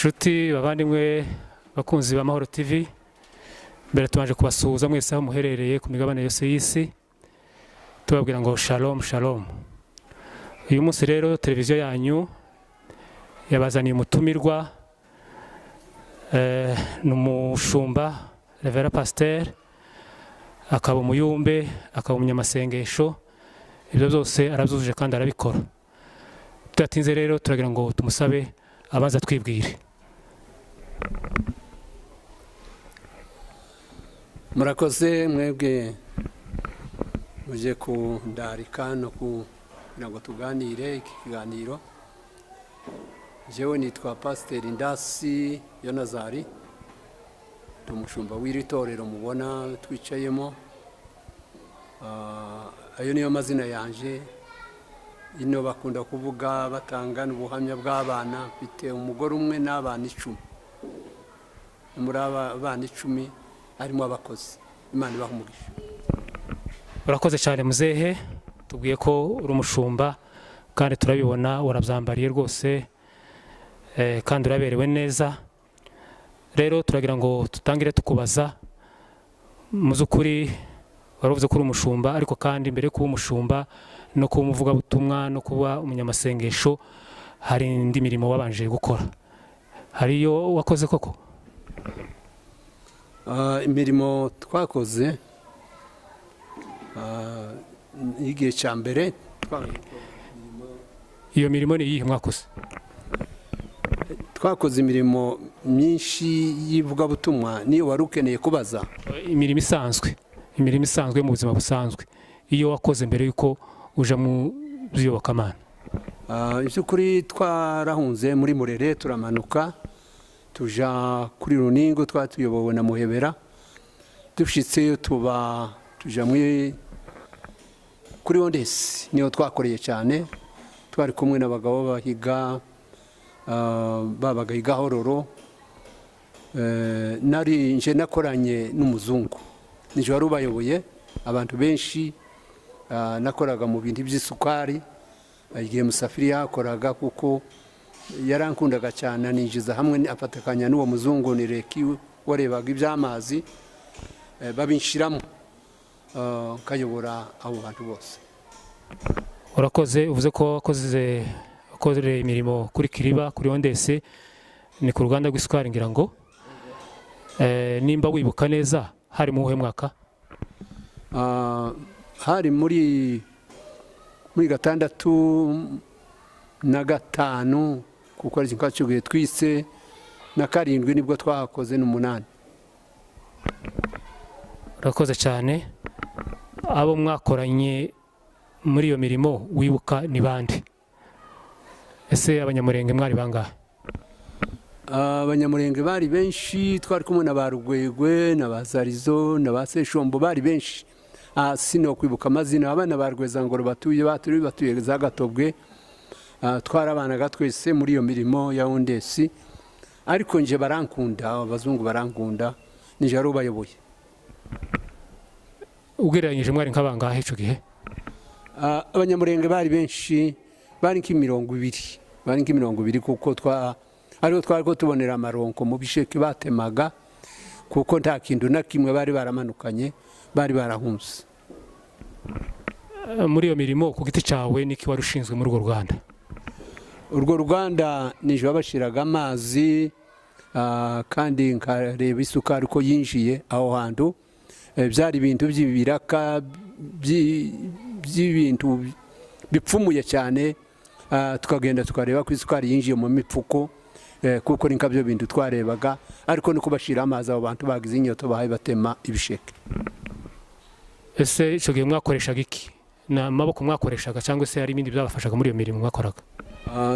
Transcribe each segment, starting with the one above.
Nshuti bavandimwe, bakunzi ba Mahoro TV, mbere tubanje kubasuhuza mwese aho muherereye ku migabane yose y'isi, tubabwira ngo shalom shalom. Uyu munsi rero televiziyo yanyu yabazaniye umutumirwa, ni umushumba, révérend pasteur, akaba umuyumbe, akaba umunyamasengesho. Ibyo byose arabyujuje kandi arabikora. Tudatinze rero, turagira ngo tumusabe abanza twibwire. Murakoze mwebwe muje kundarika no kugira ngo tuganire iki kiganiro. Jewe nitwa Pasiteri Ndasi Yonazari, ndi umushumba w'iri torero mubona twicayemo. Ayo niyo mazina yanje. Ino bakunda kuvuga batanga n'ubuhamya bw'abana. Mfite umugore umwe n'abana 10. Muri aba bana 10 harimo abakozi. Imana ibaha umugisha. Urakoze cyane muzehe, tubwiye ko uri umushumba kandi turabibona urabyambariye rwose, kandi uraberewe neza. Rero turagira ngo tutangire tukubaza, mu by'ukuri waravuze ko uri umushumba, ariko kandi mbere yo kuba umushumba no kuba umuvugabutumwa no kuba umunyamasengesho hari indi mirimo wabanje gukora. Hari iyo wakoze koko? Imirimo twakoze, igihe cya mbere Iyo mirimo ni iyihe mwakoze? Twakoze imirimo myinshi y'ivugabutumwa. Niyo wari ukeneye kubaza? Imirimo isanzwe, imirimo isanzwe mu buzima busanzwe, iyo wakoze mbere y'uko uja mu by'iyobokamana. Iby'ukuri twarahunze muri Murere, turamanuka tuja kuri Runingo, twari tuyobowe na Muhebera. Dushitseyo tuba tuja muri kuri Ondesi, niho twakoreye cyane. Twari kumwe n'abagabo bahiga, babaga i Gahororo. Nari nje nakoranye n'umuzungu, nije wari ubayoboye abantu benshi. Nakoraga mu bintu by'isukari igihe Musafiri yakoraga, kuko yarankundaga cyane, aninjiza hamwe afatakanya n'uwo muzungu ni Reki warebaga iby'amazi, babinshiramo, nkayobora abo bantu bose. Urakoze. Uvuze ko wakoze, wakoreye imirimo kuri Kiriba, kuri Ondese, ni ku ruganda rw'isukari ngira ngo. Nimba wibuka neza, hari mu wuhe mwaka? Hari muri 65, kuko ari cyo gihe twise, na 7 nibwo twahakoze, n'umunani. Urakoze cyane. Abo mwakoranye muri iyo mirimo wibuka ni bande? Ese Abanyamurenge mwari bangahe? Abanyamurenge bari benshi. Twari kumwe na ba Rugwegwe na ba Zarizo na ba Seshombo, bari benshi. Sino kwibuka amazina. Abana ba Rwezangoro batuye batuye za Gatobwe. Twarabanaga twese muri iyo mirimo ya Ondesi, ariko nje barankunda, abazungu barankunda, nije wari ubayoboye. Ugereranyije mwari nk'abangahe icyo gihe? Abanyamurenge bari benshi, bari nk'20, bari nk'20, kuko twa ariho twari ko tubonera amaronko mu bisheke batemaga, kuko nta kintu na kimwe bari baramanukanye, bari barahunze. Muri iyo mirimo ku giti cyawe niki wari ushinzwe muri urwo ruganda? Urwo ruganda nije babashiraga amazi, kandi nkareba isukari ko yinjiye aho hantu. Byari ibintu by'ibiraka by'ibintu bipfumuye cyane. Tukagenda tukareba ko isukari yinjiye mu mipfuko, kuko ni nkabyo bintu twarebaga, ariko no kubashira amazi abo bantu bagize inyota bahaye batema ibisheke. Ese icyo gihe mwakoreshaga iki? Ni amaboko mwakoreshaga cyangwa se hari ibindi byabafashaga muri iyo mirimo mwakoraga?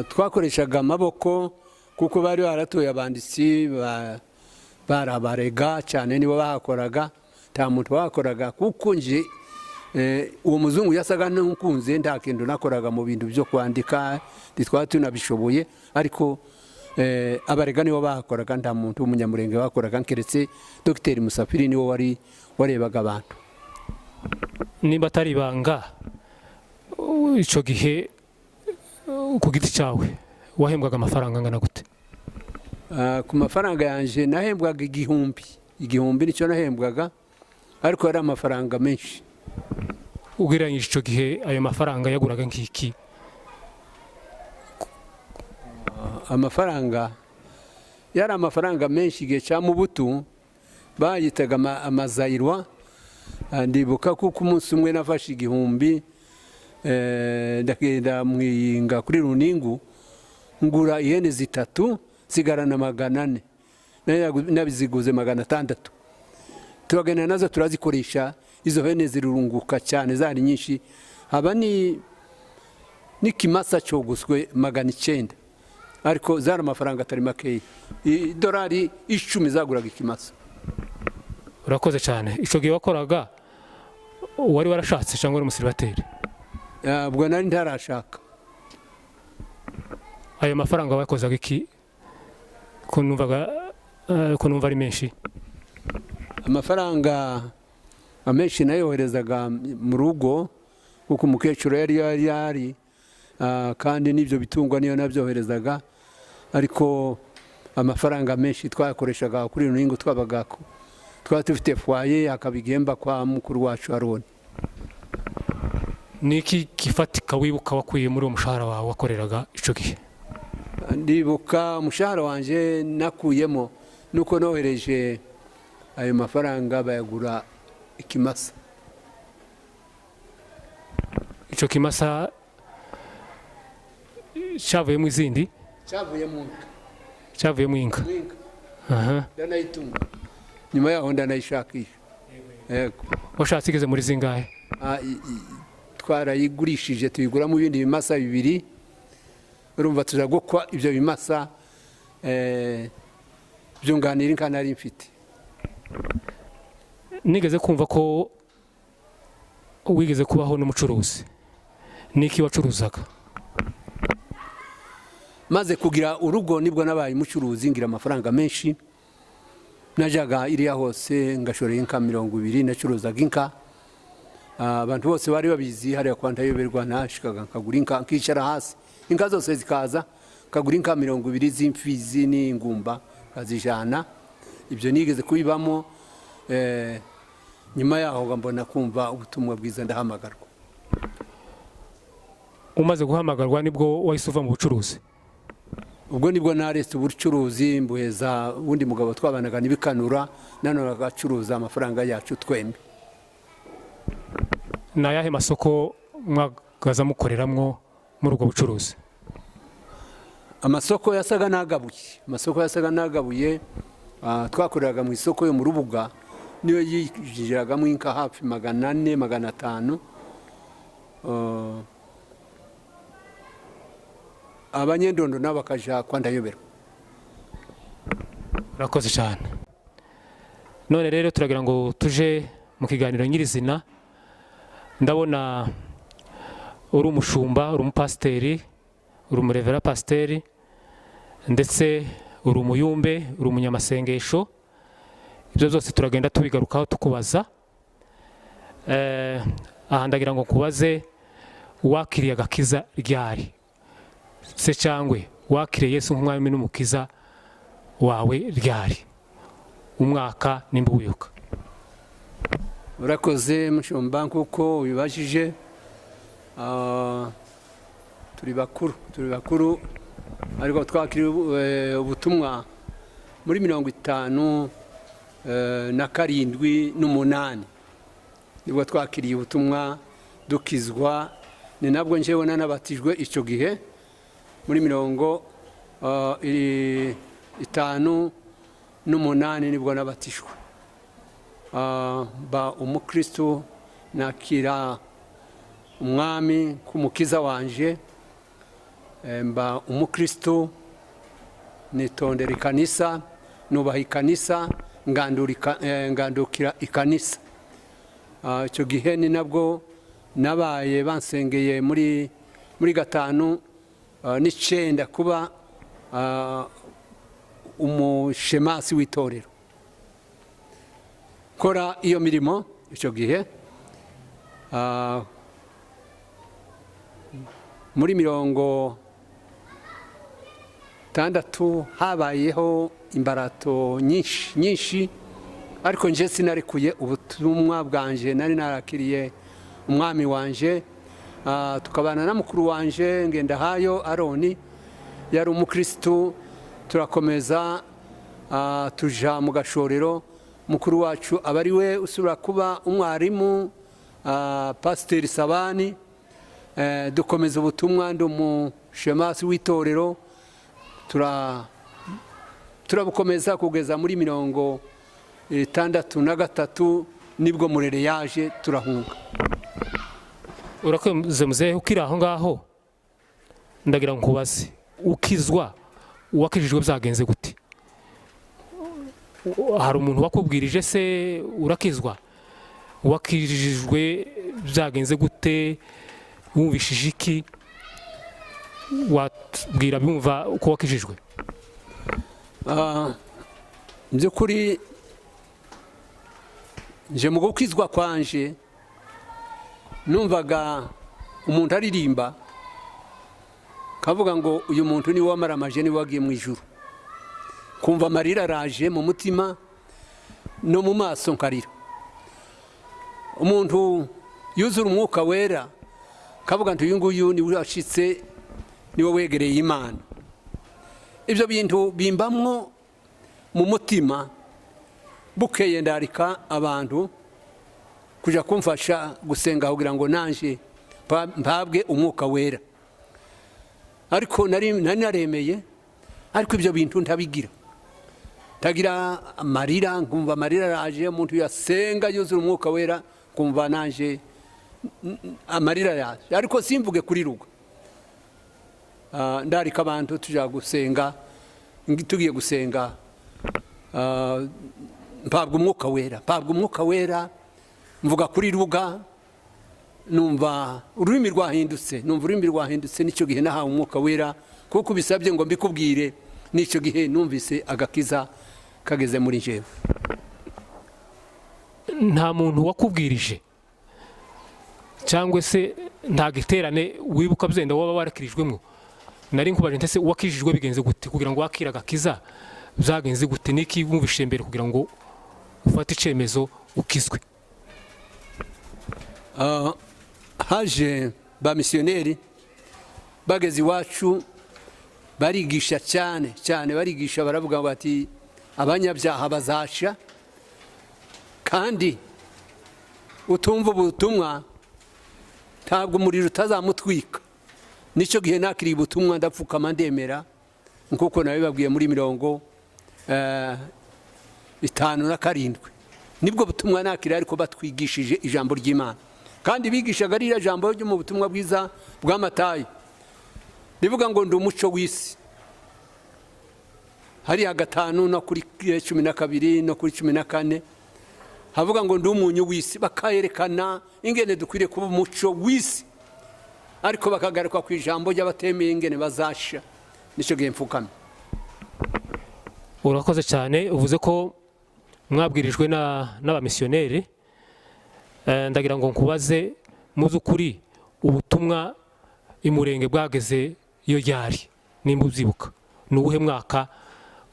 Twakoreshaga amaboko, kuko bari baratoye abanditsi barabarega cyane, nibo bahakoraga. Nta muntu wahakoraga, kuko nje uwo muzungu yasaga n'ukunze, nta kintu nakoraga mu bintu byo kwandika, ntitwaba tunabishoboye, ariko abarega nibo bahakoraga. Nta muntu w'umunyamurenge bakoraga keretse Dogiteri Musafiri, niwe wari warebaga abantu. Nimba atari ibanga, icyo gihe ku giti cyawe wahembwaga amafaranga angana gute? Ku mafaranga yanje nahembwaga 1000 nicyo nahembwaga, ariko yari amafaranga menshi. Ugereranyije icyo gihe ayo mafaranga yaguraga nk'iki? Amafaranga yari amafaranga menshi igihe cya Mobutu, bayitaga amazayirwa. Ndibuka kuko umunsi umwe nafashe 1000, ndagenda mwiyinga kuri runingu ngura ihene 3 sigarana 400, nabiziguze 600. Turagenda nazo turazikoresha, izo hene zirurunguka cyane, zari nyinshi. Haba ni n'ikimasa cyogoswe 900, ariko zari amafaranga atari makeya. Idolari 10 zaguraga ikimasa. Urakoze cyane. Icyo gihe wakoraga wari warashatse cyangwa uri umusiribateri? Ubwo nari ntarashaka. Ayo mafaranga wakozaga iki ko numva ari menshi? Amafaranga amenshi nayoherezaga mu rugo kuko umukecuru yari yari, kandi n'ibyo bitungwa niyo nabyoherezaga, ariko amafaranga menshi twayakoreshaga kuri runingo. Twabaga twaba dufite foyer, akabigemba kwa mukuru wacu Aroni. Niki kifatika wibuka wakuye muri uwo mushahara wawe wakoreraga icyo gihe? Ndibuka umushahara wanje nakuyemo nuko nohereje ayo mafaranga bayagura ikimasa. Icyo kimasa cyavuyemo izindi? Cyavuyemo inka. Cyavuyemo inka. Aha. Ndanayitunga. Nyuma yaho ndanayishakisha. Yego. Washatse igeze muri zingahe? Twarayigurishije tuyiguramo ibindi bimasa 2. Urumva tuza gukwa ibyo bimasa byunganira inka nari mfite. Nigeze kumva ko wigeze kubaho n'umucuruzi. Niki wacuruzaga? Maze kugira urugo nibwo nabaye umucuruzi, ngira amafaranga menshi. Najaga iriya hose ngashoreye inka 20, nacuruzaga inka. Abantu bose bari babizi hariya kwa Ntayoberwa, nashikaga nkagura inka nkicara hasi, inka zose zikaza, nkagura inka 20 z'imfizi n'ingumba nkazijana. Ibyo nigeze kubibamo. Nyuma yaho mbona kumva ubutumwa bwiza, ndahamagarwa. Umaze guhamagarwa nibwo wahise uva mu bucuruzi? Ubwo nibwo naretse ubucuruzi, mbuheza undi mugabo twabanaga n'ibikanura, nanone agacuruza amafaranga yacu twembi. Ni ayahe masoko mwagaza mukoreramwo muri ubwo bucuruzi? Amasoko yasaga n'agabuye, amasoko yasaga n'agabuye. Twakoreraga mu isoko yo mu Rubuga, niyo yinjiragamo inka hafi 400 500. Abanyendondo nabo bakaja kwa Ndayoberwa. Urakoze cyane. None rero turagira ngo tuje mu kiganiro nyirizina. Ndabona uri umushumba, uri umupasiteri, uri umurevera pasiteri, ndetse uri umuyumbe, uri umunyamasengesho. Ibyo byose turagenda tubigarukaho tukubaza. Aha ndagira ngo nkubaze, wakiriye agakiza ryari? Se cyangwe wakiriye Yesu nk'umwami n'umukiza wawe ryari? Umwaka nimba wibuka. Urakoze mushumba nkuko ubibajije. Turi bakuru ariko twakiriye ubutumwa muri 57 8 nibwo twakiriye ubutumwa dukizwa. Ni nabwo njewe nanabatijwe icyo gihe muri 58 nibwo nabatijwe. Ba umukristo, nakira umwami kumukiza wanje, mba umukristo, nitondera ikanisa, nubaha ikanisa, ngandukira ikanisa. Icyo gihe ni nabwo nabaye bansengeye muri 5 9 kuba umushemasi w'itorero. Kora iyo mirimo icyo gihe muri 60 habayeho imbarato nyinshi nyinshi, ariko nje sinarekuye ubutumwa bwanje. Nari narakiriye umwami wanje, tukabana na mukuru wanje Ngendahayo Aroni, yari umukristu. Turakomeza, tuja mu Gashorero. Mukuru wacu aba ari we usubira kuba umwarimu, Pasiteri Sabani. Dukomeza ubutumwa, ndi umushemasi w'itorero. Turabukomeza kugeza muri 63, nibwo Murere yaje, turahunga. Urakoze, muzehe. Ukiri aho ngaho, ndagira ngo nkubaze: ukizwa, uwakijijwe byagenze gute? Hari umuntu wakubwirije se urakizwa? Wakijijwe byagenze gute? Wumvishije iki? Watubwira bumva uko wakijijwe? Mu by'ukuri, nje mu gukizwa kwanje numvaga umuntu aririmba, kavuga ngo uyu muntu niwe wamaramaje, niwe wagiye mu ijuru. Kumva amarira araje mu mutima no mu maso, nkarira. Umuntu yuzura Umwuka Wera, kavuga ngo uyu nguyu niwe washitse, niwe wegereye Imana. Ibyo bintu bimbamwo mu mutima. Bukeye ndarika abantu kujya kumfasha gusenga kugira ngo nanje mpabwe Umwuka Wera. Ariko nari naremeye, ariko ibyo bintu ntabigira, ntagira amarira. Nkumva amarira araje, umuntu yasenga yuzura Umwuka Wera, nkumva nanje amarira yaje, ariko simvuge kuri rugo. Ndarika abantu, tujya gusenga. Tugiye gusenga, mpabwa Umwuka Wera, mpabwa Umwuka Wera, mvuga kuri ruga, numva ururimi rwahindutse, numva ururimi rwahindutse. Nicyo gihe nahawe Umwuka Wera, kuko bisabye ngo mbikubwire. Nicyo gihe numvise agakiza kageze muri njyewe. Nta muntu wakubwirije, cyangwa se nta giterane wibuka byenda waba warakirijwemo? Nari nkubaje ndetse wakijijwe bigenze gute? Kugira ngo wakire agakiza byagenze gute? Niki wumvise mbere kugira ngo ufate icyemezo ukizwe? Haje ba misiyoneri, bageze iwacu barigisha cyane cyane, barigisha, baravuga bati abanyabyaha bazasha, kandi utumva ubutumwa ntabwo umuriro utazamutwika. Nicyo gihe nakiriye ubutumwa, ndapfukama, ndemera, nk'uko nabibabwiye muri 57 nibwo butumwa nakiriye. Ariko batwigishije ijambo ry'Imana, kandi bigishaga ririya jambo ryo mu butumwa bwiza bwa Matayo rivuga ngo ndi umuco w'isi, hariya 5 no kuri 12 no kuri 14, havuga ngo ndi umunyu w'isi. Bakayerekana ingene dukwiriye kuba umuco w'isi, ariko bakagaruka ku ijambo ry'abatemeye ingene bazasha. Nicyo gihe mfukamye. Urakoze cyane. Uvuze ko mwabwirijwe n'abamisiyoneri. Ndagira ngo nkubaze: mu by'ukuri ubutumwa imurenge bwageze iyo ryari? Nimba ubyibuka, ni uwuhe mwaka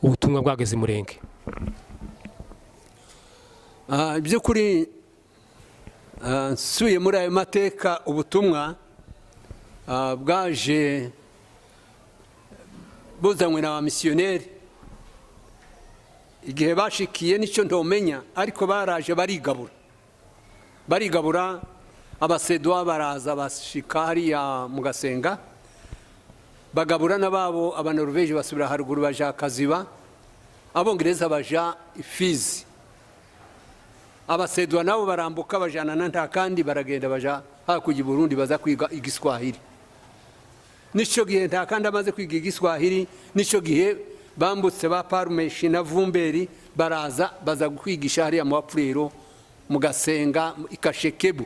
ubutumwa bwageze imurenge? By'ukuri, nsuye muri ayo mateka, ubutumwa bwaje buzanywe na ba misiyoneri. Igihe bashikiye nicyo ntomenya, ariko baraje barigabura, barigabura. Abasedwa baraza bashika hariya mu Gasenga, bagabura n'ababo. Abanoruveje basubira haruguru, baja Kaziba. Abongereza baja Ifizi. Abasedwa nabo barambuka, bajana na nta kandi, baragenda baja hakurya i Burundi, baza kwiga igiswahili. Nicyo gihe nta kandi amaze kwiga igiswahili. Nicyo gihe bambutse ba Parumeshi na Vumberi, baraza baza kwigisha hariya mu Bapfurero, mu Gasenga, ikashekebu.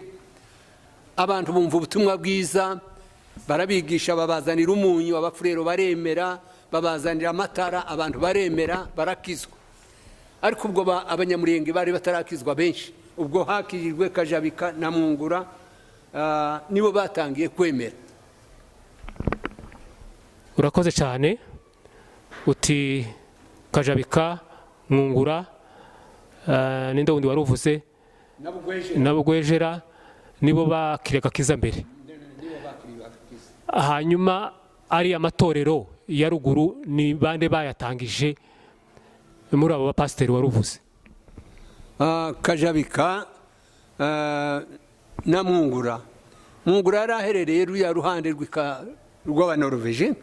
Abantu bumva ubutumwa bwiza, barabigisha, babazanira umunyu, Abapfurero baremera, babazanira amatara, abantu baremera, barakizwa. Ariko ubwo Abanyamurenge bari batarakizwa benshi. Ubwo hakirijwe Kajabika na Mwungura, nibo batangiye kwemera. Urakoze cyane. Uti Kajabika, Mwungura, ninde wundi wari uvuze? Nabugwejera, nibo bakiraga kiza mbere. Hanyuma ari amatorero ya ruguru ni bande bayatangije muri abo bapasiteri wari uvuze? Kajabika na Mwungura. Mwungura yari aherereye ruriya ruhande rw'Abanoruveje.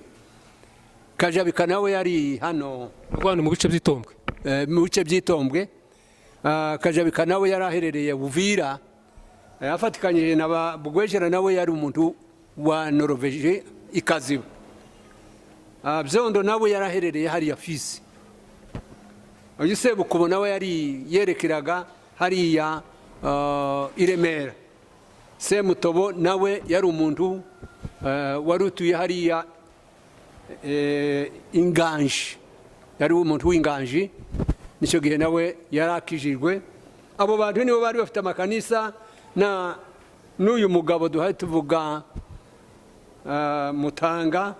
Kajabika nawe yari hano Rwanda, mu bice by'Itombwe. Mu bice by'Itombwe. Kajabika nawe yari aherereye Buvira, afatikanyije na ba Bugwejera, nawe yari umuntu wa Noruveje ikaziba. Byondo nawe yari aherereye hariya Fizi. Uyu Sebukubo nawe yari yerekeraga hariya i Remera. Semutobo nawe yari umuntu wari utuye hariya Inganji, yari umuntu w'Inganji, nicyo gihe nawe yari akijijwe. Abo bantu nibo bari bafite amakanisa, na n'uyu mugabo duhaye tuvuga, Mutanga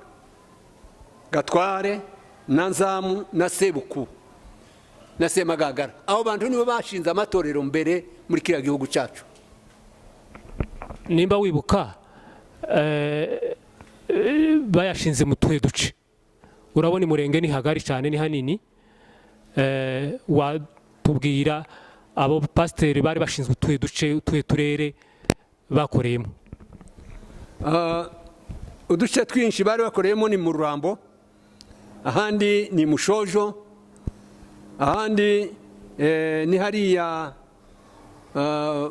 Gatware na Nzamu na Sebuku na Semagagara. Abo bantu nibo bashinze amatorero mbere muri kiriya gihugu cyacu. Nimba wibuka, bayashinze mu tuhe duce? Urabona Umurenge ni hagari cyane, ni hanini. Watubwira abo pasiteri bari bashinzwe utuhe duce, utuhe turere bakoreyemo? Uduce twinshi bari bakoreyemo ni mu Rurambo, ahandi ni Mushojo, ahandi ni hariya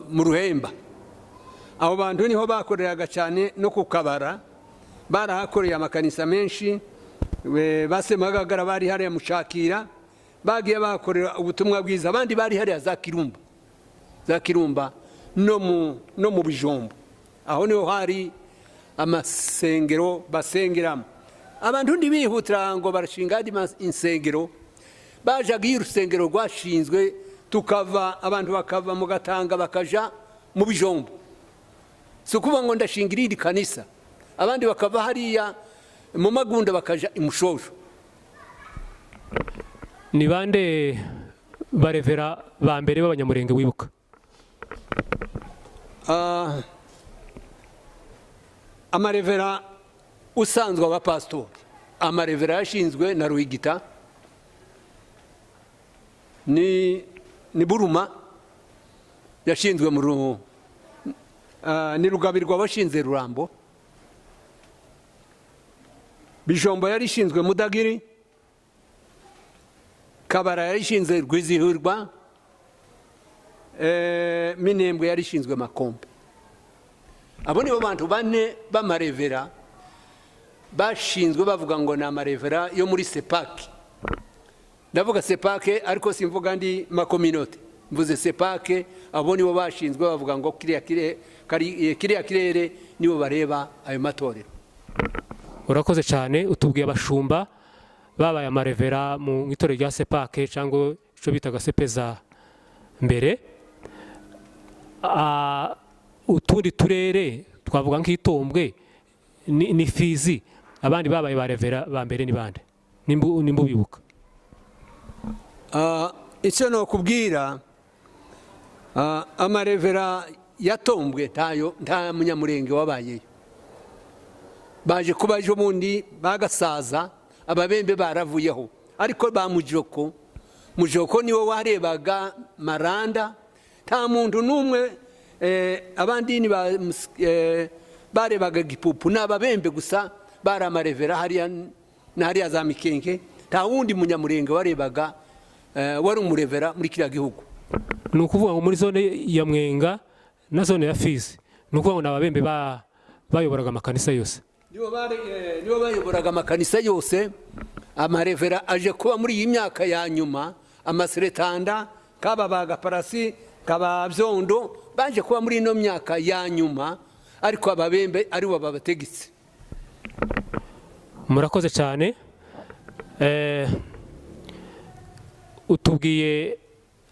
mu Ruhemba. Abo bantu niho bakoreraga cyane, no ku Kabara barahakoreye amakanisa menshi. Basemagagara bari hariya Mushakira, bagiye bahakorera ubutumwa bwiza. Abandi bari hariya za Kirumba, za Kirumba no mu Bijombo. Aho niho hari amasengero basengeramo. Abantu ntibihutira ngo barashinga andi insengero. Bajaga iyo urusengero rwashinzwe, tukava, abantu bakava mu Gatanga bakaja mu Bijombo. Si ukuvuga ngo ndashinga irindi kanisa. Abandi bakava hariya mu Magunda bakaja i Mushojo. Ni bande barevera ba mbere b'Abanyamurenge wibuka? Amarevera usanzwe abapasitori, amarevera yashinzwe na Ruhigita, ni Buruma yashinzwe mu ni Rugabirwa washinze Rurambo. Bijombo yari ishinzwe Mudagiri. Kabara yari ishinzwe Rwizihirwa. Minembwe yari ishinzwe Makombe. Abo nibo bantu bane b'amarevera bashinzwe, bavuga ngo ni amarevera yo muri Sepake. Ndavuga Sepake ariko simvuga andi makominote, mvuze Sepake. Abo nibo bashinzwe, bavuga ngo kiriya kirere nibo bareba ayo matorero. Urakoze cyane. Utubwiye abashumba babaye amarevera mu itorero rya Sepake, cyangwa icyo bitaga Sepeza mbere. Utundi turere twavuga nk'Itombwe ni Fizi, abandi babaye ba revera ba mbere ni bande, nimba ubibuka? Icyo nokubwira, amarevera yatombwe ntayo, nta Munyamurenge wabayeyo. Baje kuba ejo bundi bagasaza, Ababembe baravuyeho, ariko ba Mujoko, Mujoko niwe warebaga Maranda. Nta muntu n'umwe. Abandi ni barebaga Gipupu, ni Ababembe gusa bari amarevera hariya na hariya za Mikenke. Nta wundi Munyamurenge warebaga, wari umurevera muri kiriya gihugu. Ni ukuvuga ngo muri zone ya Mwenga na zone ya Fizi, ni ukuvuga ngo ni Ababembe bayoboraga amakanisa yose? Nibo bayoboraga amakanisa yose. Amarevera aje kuba muri iyi myaka ya nyuma, amaseretanda kaba ba Gaparasi, kaba Byondo, baje kuba muri ino myaka ya nyuma, ariko Ababembe aribo babategetse. Murakoze cyane. Utubwiye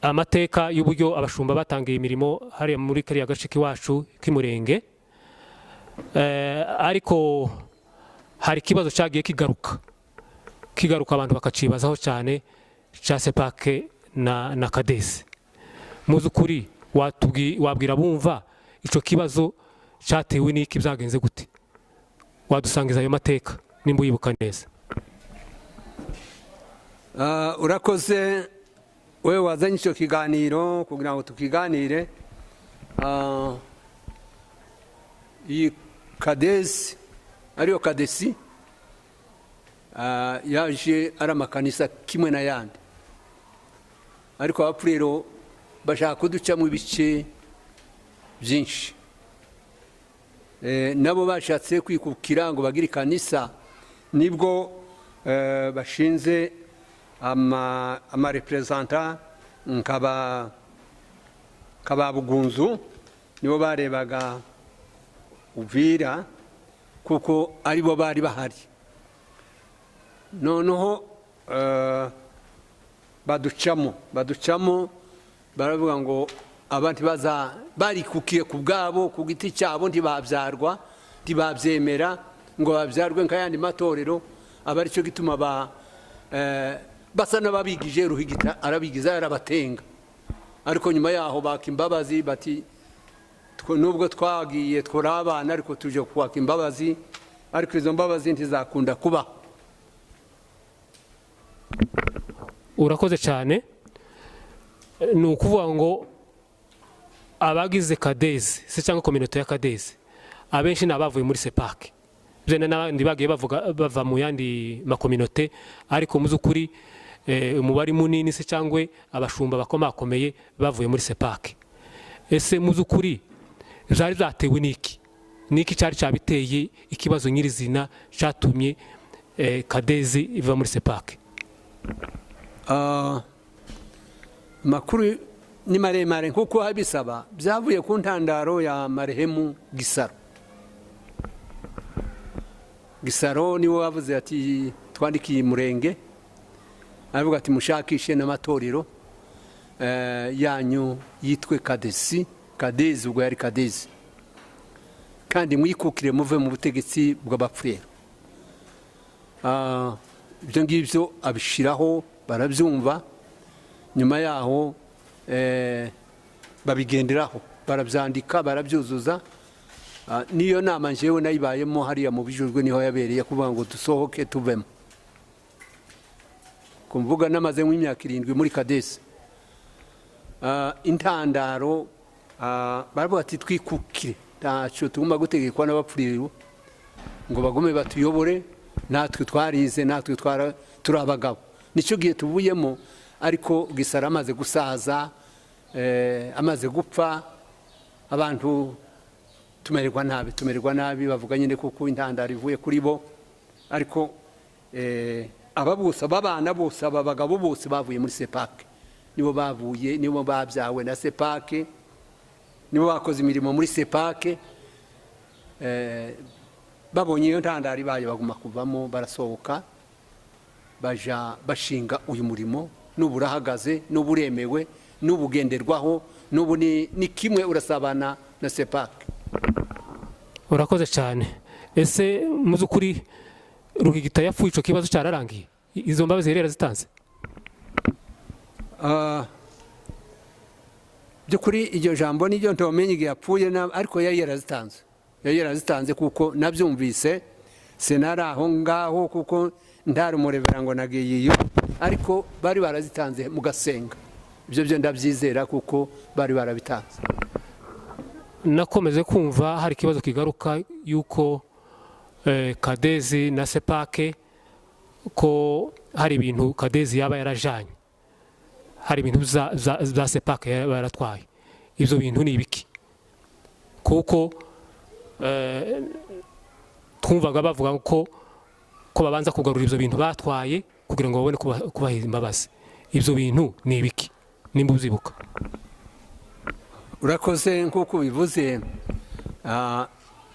amateka y'uburyo abashumba batangiye imirimo hariya muri kariya gace k'iwacu k'Imurenge. Ariko hari ikibazo cyagiye kigaruka. Kigaruka abantu bakacibazaho cyane cya CEPAC na Kadezi. Mu by'ukuri wabwira bumva icyo kibazo cyatewe n'iki, byagenze gute? Wadusangiza ayo mateka nimba uyibuka neza. Urakoze wowe wazanye icyo kiganiro kugira ngo tukiganire. Iyi Kadezi, ariyo Kadesi, yaje ari amakanisa kimwe n'ayandi, ariko Abapfurero bashaka kuducamo ibice byinshi. Nabo bashatse kwikukira ngo bagire ikanisa, nibwo bashinze amareprésentants nkaba Bugunzu, nibo barebaga Uvira kuko aribo bari bahari. Noneho baducamo, baravuga ngo abandi baza barikukiye ku bwabo, ku giti cyabo, ntibabyarwa, ntibabyemera ngo babyarwe nk'ayandi matorero. Aba aricyo gituma basa n'ababigije. Ruhigita arabigiza, yarabatenga, ariko nyuma yaho baka imbabazi, bati nubwo twagiye twari abana, ariko tuje kwaka imbabazi. Ariko izo mbabazi ntizakunda kuba. Urakoze cyane. Ni ukuvuga ngo abagize Kadezi se cyangwa communauté ya Kadezi, abenshi ni abavuye muri CEPAC, byenda n'abandi bagiye bavuga bava mu yandi macommunautés, ariko mu by'ukuri umubare munini se cyangwa abashumba bakomakomeye bavuye muri CEPAC. Ese mu by'ukuri byari byatewe n'iki? Niki cyari cyabiteye, ikibazo nyirizina cyatumye Kadezi iva muri CEPAC? Amakuru ni maremare nkuko habisaba. Byavuye ku ntandaro ya marehemu Gisaro. Gisaro niwe wavuze ati twandikiye Murenge, aravuga ati mushakishe n'amatorero yanyu yitwe Kadesi, Kadezi ubwo yari Kadezi, kandi mwikukire muve mu butegetsi bw'Abapfurero. Ibyo ngibyo abishyiraho, barabyumva. Nyuma yaho babigenderaho, barabyandika, barabyuzuza. Niyo nama njyewe nayibayemo hariya mu Bijurwe, niho yabereye, kuvuga ngo dusohoke tuvemo. Kumvuga namaze nk'imyaka 7 muri Kadesi. Intandaro baravuga ati twikukire, ntacyo tugomba gutegekwa n'Abapfurero ngo bagume batuyobore, natwe twarize, natwe turi abagabo. Nicyo gihe tuvuyemo. Ariko Gisara amaze gusaza, amaze gupfa, abantu tumererwa nabi, tumererwa nabi. Bavuga nyine kuko intandaro ivuye kuri bo. Ariko aba bose, aba bana bose, aba bagabo bose bavuye muri CEPAC, nibo bavuye, nibo babyawe na CEPAC, nibo bakoze imirimo muri CEPAC. Babonye iyo ntandaro ibaye, baguma kuvamo, barasohoka, baja bashinga uyu murimo. N'ubu urahagaze, n'ubu uremewe, n'ubu ugenderwaho, n'ubu ni kimwe, urasabana na CEPAC. Urakoze cyane. Ese mu by'ukuri Ruhigita yapfuye icyo kibazo cyararangiye? Izo mbabazi yari yarazitanze? By'ukuri iryo jambo niryo ntomenye igihe yapfuye, ariko yari yarazitanze, yari yarazitanze kuko nabyumvise. Sinari aho ngaho kuko ntari umurevera ngo nagiye iyo, ariko bari barazitanze mugasenga. Ibyo byo ndabyizera kuko bari barabitanze. Nakomeze kumva hari ikibazo kigaruka yuko Kadezi na CEPAC, ko hari ibintu Kadezi yaba yarajanye, hari ibintu za CEPAC yaba yaratwaye. Ibyo bintu ni ibiki? Kuko twumvaga bavuga ko babanza kugarura ibyo bintu batwaye kugira ngo babone kubaha imbabazi. Ibyo bintu ni ibiki nimba ubyibuka? Urakoze. Nk'uko ubivuze,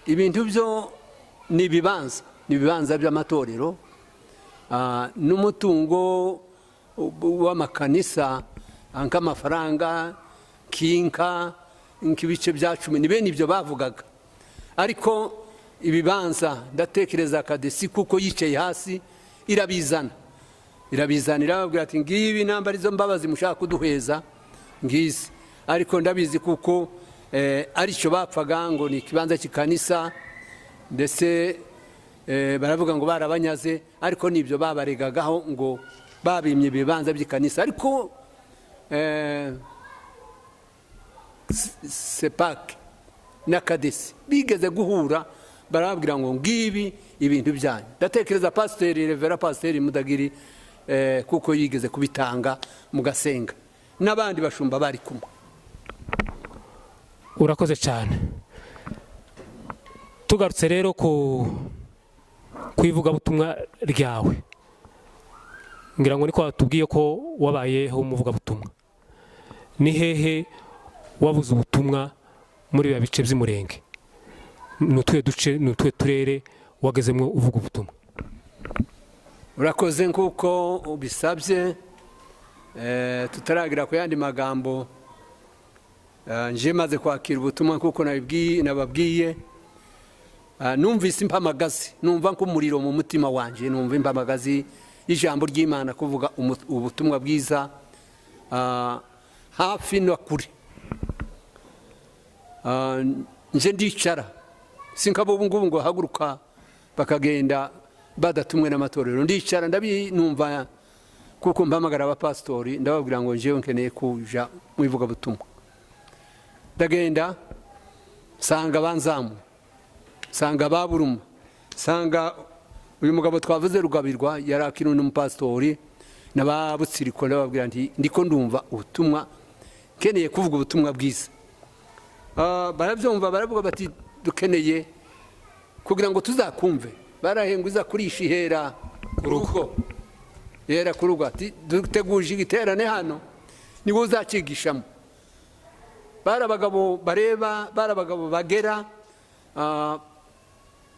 ibintu byo ni ibibanza, ni ibibanza by'amatorero n'umutungo w'amakanisa, nk'amafaranga, nk'inka, nk'ibice bya cumi, ni bene ibyo bavugaga. Ariko ibibanza ndatekereza Kadesi kuko yicaye hasi irabizana. Irabizanira, babwira ati: "Ngibi namba arizo mbabazi mushaka kuduheza, ngizi." Ariko ndabizi kuko aricyo bapfaga, ngo ni ikibanza cy'ikanisa. Ndetse baravuga ngo barabanyaze, ariko nibyo babaregagaho, ngo babimye ibibanza by'ikanisa. Ariko CEPAC na CADES bigeze guhura, barababwira ngo: "Ngibi ibintu byanyu." Ndatekereza pasiteri, Reverend Pasiteri Mudagiri, kuko yigeze kubitanga mugasenga n'abandi bashumba bari kumwe. Urakoze cyane. Tugarutse rero ku ivugabutumwa ryawe, ngira ngo niko watubwiye ko wabayeho umuvugabutumwa. Ni hehe wabuze ubutumwa muri biba bice by'umurenge? Ni utuhe duce, ni utuhe turere wagezemo uvuga ubutumwa? Urakoze. Nk'uko ubisabye, tutaragira ku yandi magambo, nje maze kwakira ubutumwa nk'uko nababwiye, numvise impamagazi, numva nk'umuriro mu mutima wanjye, numva impamagazi y'ijambo ry'Imana, kuvuga ubutumwa bwiza hafi no kure. Nje ndicara, sinkaba ubu ngubu ngo haguruka bakagenda badatumwe n'amatorero. Ndicara, ndabinumva kuko mpamagara abapasitori, ndababwira ngo njyewe nkeneye kuja mu ivugabutumwa. Ndagenda nsanga banzamu, nsanga baburuma, nsanga uyu mugabo twavuze Rugabirwa, yari akiri n'umupasitori, n'ababutsiriko. Ndababwira nti: "Ndiko ndumva ubutumwa, nkeneye kuvuga ubutumwa bwiza." Barabyumva, baravuga bati: "Dukeneye kugira ngo tuzakumve." Barahenga uza kurisha ihera ku rugo, ihera ku rugo. Ati: "Duteguje igiterane hano, niwe uzacigishamo." Bari abagabo bareba, bari abagabo bagera,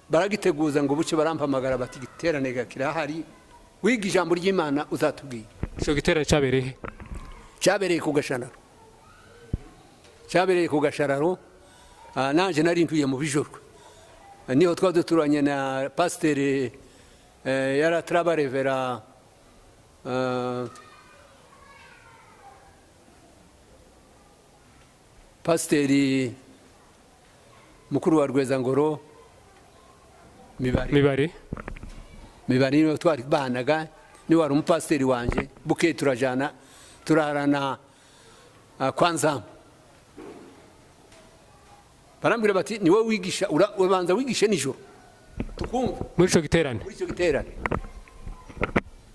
baragiteguza ngo buce barampamagara bati: "Igiterane kirahari, wiga ijambo ry'Imana uzatubwira." Icyo giterane cyabereye he? Cyabereye ku Gashararo, cyabereye ku Gashararo. Nanjye nari ntuye mu Bijorwe, niho twari duturanye na pasiteri, yari atarabarevera, pasiteri mukuru wa Rwezangoro, Mibare. Mibare. Mibare, niwe twari banaga, niwe wari umupasiteri wanjye. Bukeye turajana, turarana kwa Nzamu. Barambwira bati: "Niwe wigisha, ubanza wigishe nijoro tukumva." Muri icyo giterane? Muri icyo giterane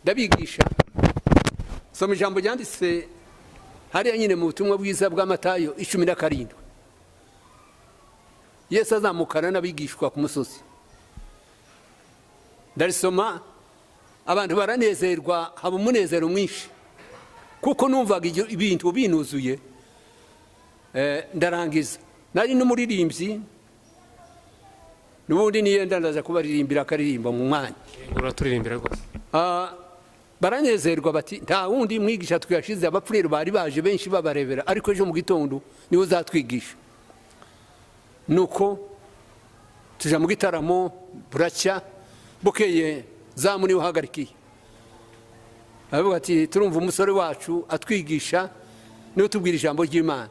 ndabigisha, soma ijambo ryanditse hariya nyine mu butumwa bwiza bwa Matayo 17, Yesu azamukana n'abigishwa ku musozi. Ndarisoma, abantu baranezerwa, haba umunezero mwinshi, kuko numvaga ibintu binuzuye. Ndarangiza, nari n'umuririmbyi n'ubundi, niyenda ndaza kubaririmbira akaririmba mu mwanya. Uraturirimbira rwose. Baranezerwa bati: "Nta wundi mwigisha twiyashize." Abapfurero bari baje benshi babarebera, ariko ejo mu gitondo niwe uzatwigisha. Nuko tuja mu gitaramo, buracya. Bukeye Zamu niwe uhagarikiye, aravuga ati: "Turumva umusore wacu atwigisha, niwe tubwira ijambo ry'Imana."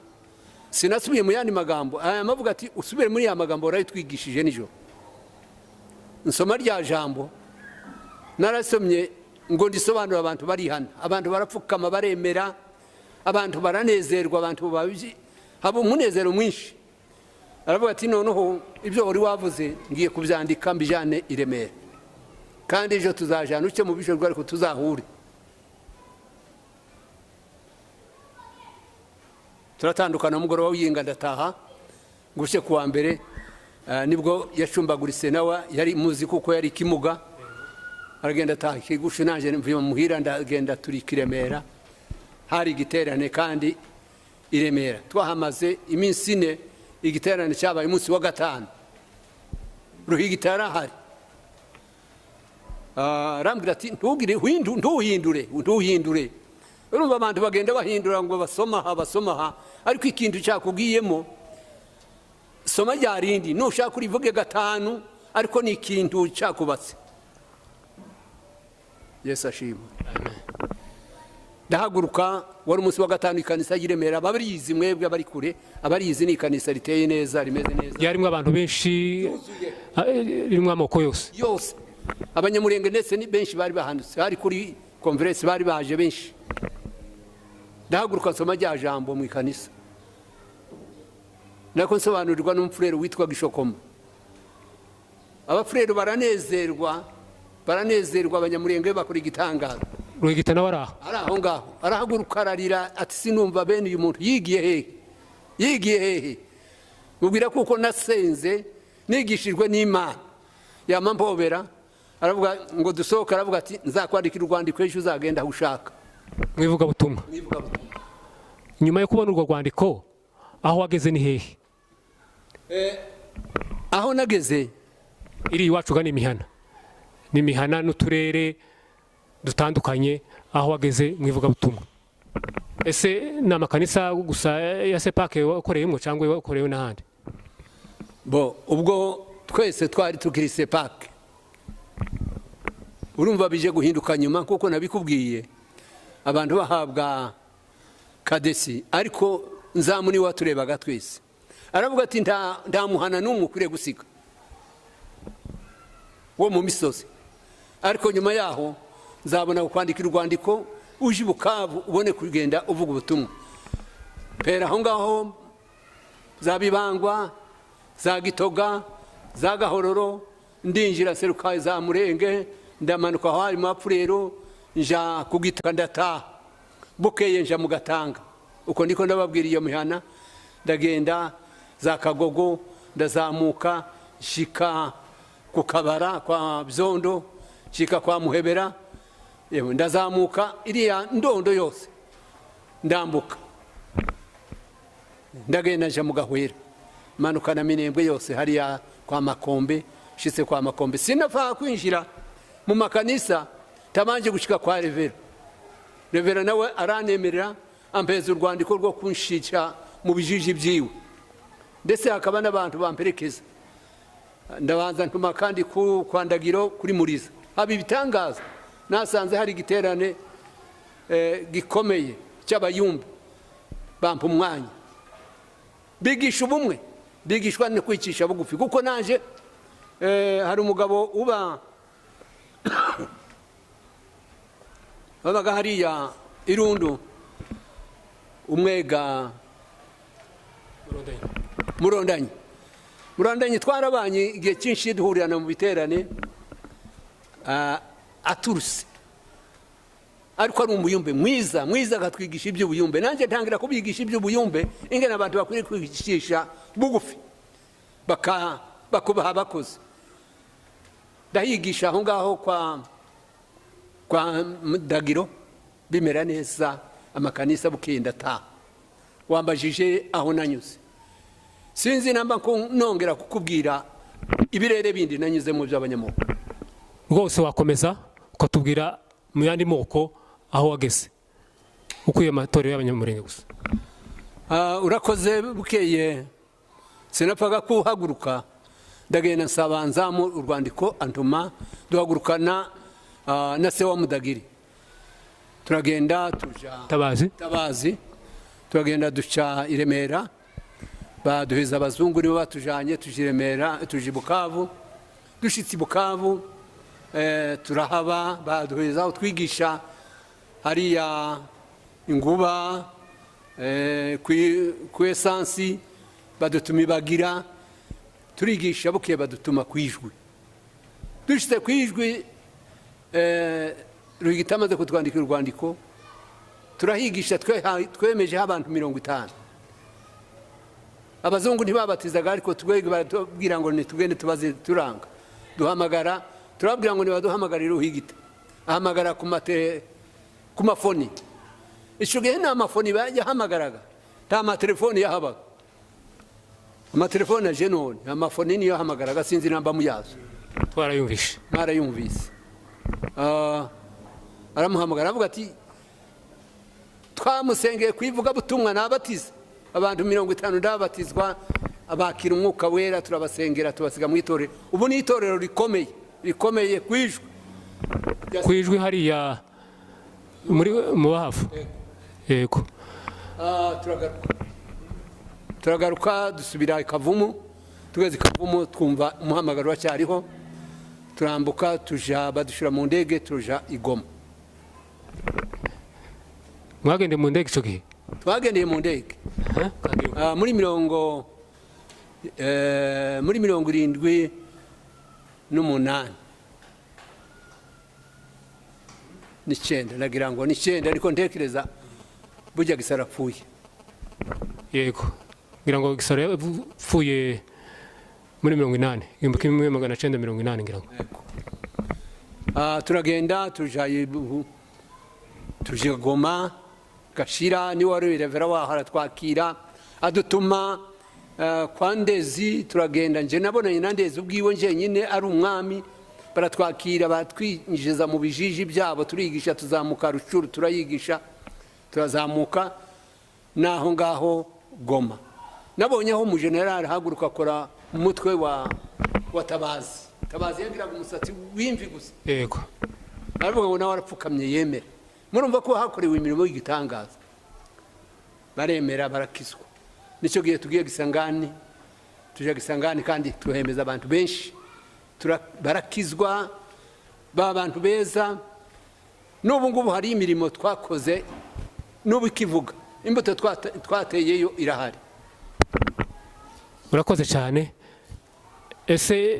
Sinasubiye mu yandi magambo aya, mavuga ati: "Usubire muri ya magambo warayitwigishije nijoro." Nsoma rya jambo, narasomye ngo ndisobanure, abantu barihana, abantu barapfukama, baremera, abantu baranezerwa, abantu babi haba umunezero mwinshi. Aravuga ati: "Noneho ibyo wari wavuze ngiye kubyandika mbijyane i Remera, kandi ejo tuzajyana uce mu Bijorwa, ariko tuzahure." Turatandukana umugoroba w'iyinga, ndataha ngushye. Ku wa mbere nibwo yacumbaguritse, nawe yari muzi kuko yari ikimuga, aragenda ataha ikigushu. Nanjye mvuye muhira, ndagenda, turi i Remera, hari igiterane. Kandi i Remera twahamaze iminsi 4, igiterane cyabaye umunsi wa gatanu. Ruhigita yarahari. Arambwira ati: "Ntugire ntuhindure, ntuhindure." Urumva abantu bagenda bahindura ngo basoma aha, basoma aha, ariko ikintu cyakugiyemo, soma rya rindi, nushaka urivuge gatanu, ariko ni ikintu cyakubatse. Yesu ashimwe. Ndahaguruka, wari umunsi wa gatanu, ikanisa ry'i Remera. Abarizi mwebwe abari kure, abarizi ni ikanisa riteye neza, rimeze neza. Ryarimo abantu benshi, ririmo amoko yose. Yose, Abanyamurenge ndetse ni benshi bari bahandutse, hari kuri conférence, bari baje benshi. Ndahaguruka, nsoma rya jambo mu ikanisa, nako nsobanurirwa n'umufurere witwa Gishokoma. Abafurere baranezerwa, baranezerwa, Abanyamurenge bakora igitangaza. Ruhigita nawe ari aho? Ari aho ngaho, arahaguruka, ararira ati: "Sinumva bene uyu muntu, yigiye hehe? Yigiye hehe?" Mubwira kuko nasenze nigishijwe n'Imana. Yama mpobera, aravuga ngo dusohoke, aravuga ati: "Nzakwandikira urwandiko, ejo uzagenda aho ushaka." Mu ivugabutumwa. Mu ivugabutumwa. Nyuma yo kubona urwo rwandiko, aho wageze ni hehe? Aho nageze? Iri iwacu ugana imihana, ni imihana n'uturere dutandukanye. Aho wageze mu ivugabutumwa, ese ni amakanisa gusa ya CEPAC wakoreyemo cyangwa wakorewe n'ahandi? Bo ubwo twese twari tukiri CEPAC. Urumva bije guhinduka nyuma, kuko nabikubwiye, abantu bahabwa kadesi. Ariko Nzamu niwe waturebaga twese, aravuga ati: Nta muhana n'umwe ukwiriye gusiga wo mu misozi, ariko nyuma yaho nzabona kukwandikira urwandiko, uje i Bukavu ubone kugenda uvuga ubutumwa." Pera aho ngaho za Bibangwa, za Gitoga, za Gahororo, ndinjira seruka za Murenge, ndamanuka aho hari mu Bapfurero, nja ku Gitaka, ndataha. Bukeye nja mu Gatanga. Uko niko ndababwira iyo mihana. Ndagenda za Kagogo, ndazamuka nshika ku Kabara kwa Byondo, nshika kwa Muhebera. Yewe, ndazamuka iriya ndondo yose, ndambuka, ndagenda nja mu Gahwera, manuka na Minembwe yose hariya kwa Makombe. Nshitse kwa Makombe, sinapfa kwinjira mu makanisa tabanje gushika kwa revera. Revera nawe aranemerera, ampeza urwandiko rwo kunshica mu bijiji byiwe, ndetse hakaba n'abantu bamperekeza. Ndabanza ntuma kandi ku kwa Ndagiro kuri Muriza, haba ibitangaza. Nasanze hari igiterane gikomeye cy'abayumbe, bampa umwanya, bigisha ubumwe, bigishwa no kwicisha bugufi. Kuko naje hari umugabo uba babaga hariya Irundu, umwega Murondanye. Murondanye twarabanye igihe cyinshi, duhurirana mu biterane, aturuse ariko ari umuyumbe mwiza mwiza, akatwigisha iby'ubuyumbe. Nanjye ntangira kubigisha iby'ubuyumbe, ingene abantu bakwiriye kwicisha bugufi, bakubaha abakozi. Ndahigisha aho ngaho kwa Ndagiro, bimera neza amakanisa. Bukeye ndataha. Wambajije aho nanyuze, sinzi namba nongera kukubwira ibirere bindi nanyuzemo by'abanyamoko. Rwose wakomeza ukatubwira mu yandi moko aho wageze, ukuye amatorero y'Abanyamurenge gusa. Urakoze. Bukeye sinapfaga kuhaguruka, ndagenda nsaba Nzamu urwandiko, antuma duhagurukana na se wa Mudagiri, turagenda tuja Tabazi. Tabazi. Turagenda duca i Remera, baduheza abazungu, nibo batujanye, tuja i Remera, tuja i Bukavu. Dushitse i Bukavu, turahaba, baduheza aho twigisha hariya Inguba, ku esansi, badutuma ibagira, turigisha. Bukeye badutuma ku Ijwi. Dushitse ku Ijwi, Ruhigita amaze kutwandikira urwandiko, turahigisha, twemejeho abantu 50. Abazungu ntibabatizaga, ariko twebwe baratubwira ngo nitugende tubaze. Turanga, duhamagara, turababwira ngo nibaduhamagarire Ruhigita. Ahamagara ku mafoni. Icyo gihe nta mafoni yahamagaraga, nta matelefoni yahabaga. Amatelefoni aje none, amafoni niyo yahamagaraga. Sinzi namba muyazo. Twarayumvishe. Mwarayumvise. Aramuhamagara, aravuga ati: "Twamusengeye ku ivugabutumwa, nabatiza abantu 50, ndabatizwa, abakira Umwuka Wera, turabasengera, tubasiga mu itorero." Ubu ni itorero rikomeye, rikomeye ku Ijwi. Ku Ijwi hariya. Muri mu Bahavu, yego. Turagaruka dusubira i Kavumu. Tugeze i Kavumu twumva umuhamagaro wacyariho, turambuka tuja, badushyira mu ndege tuja i Goma. Mwagendeye mu ndege icyo gihe? Twagendeye mu ndege. Muri 78, 9, nagira ngo 9, ariko ntekereza burya Gisaro apfuye. Yego, ngira ngo Gisaro yapfuye muri 80, 1980 ngira ngo. Turagenda tuja tuja Goma. Gashira niwe wari révérend waho, aratwakira, adutuma kwa Ndezi. Turagenda, nje nabonanye na Ndezi ubwiwe njyenyine, ari umwami. Baratwakira, batwinjiza mu bijiji byabo, turigisha, tuzamuka Rucuru, turayigisha, turazamuka n'aho ngaho Goma. Nabonye aho umujenerali ahaguruka akora umutwe wa Tabazi. Tabazi yagiraga umusatsi w'imvi gusa. Aravuga ngo nawe arapfukamye yemera. Murumva ko hakorewe imirimo y'igitangaza, baremera, barakizwa. Nicyo gihe tugiye Gisangani, tujya Gisangani kandi tuhemeza abantu benshi, barakizwa, ba bantu beza. N'ubu ngubu hari imirimo twakoze n'ubu ikivuga, imbuto twateyeyo irahari. Urakoze cyane. Ese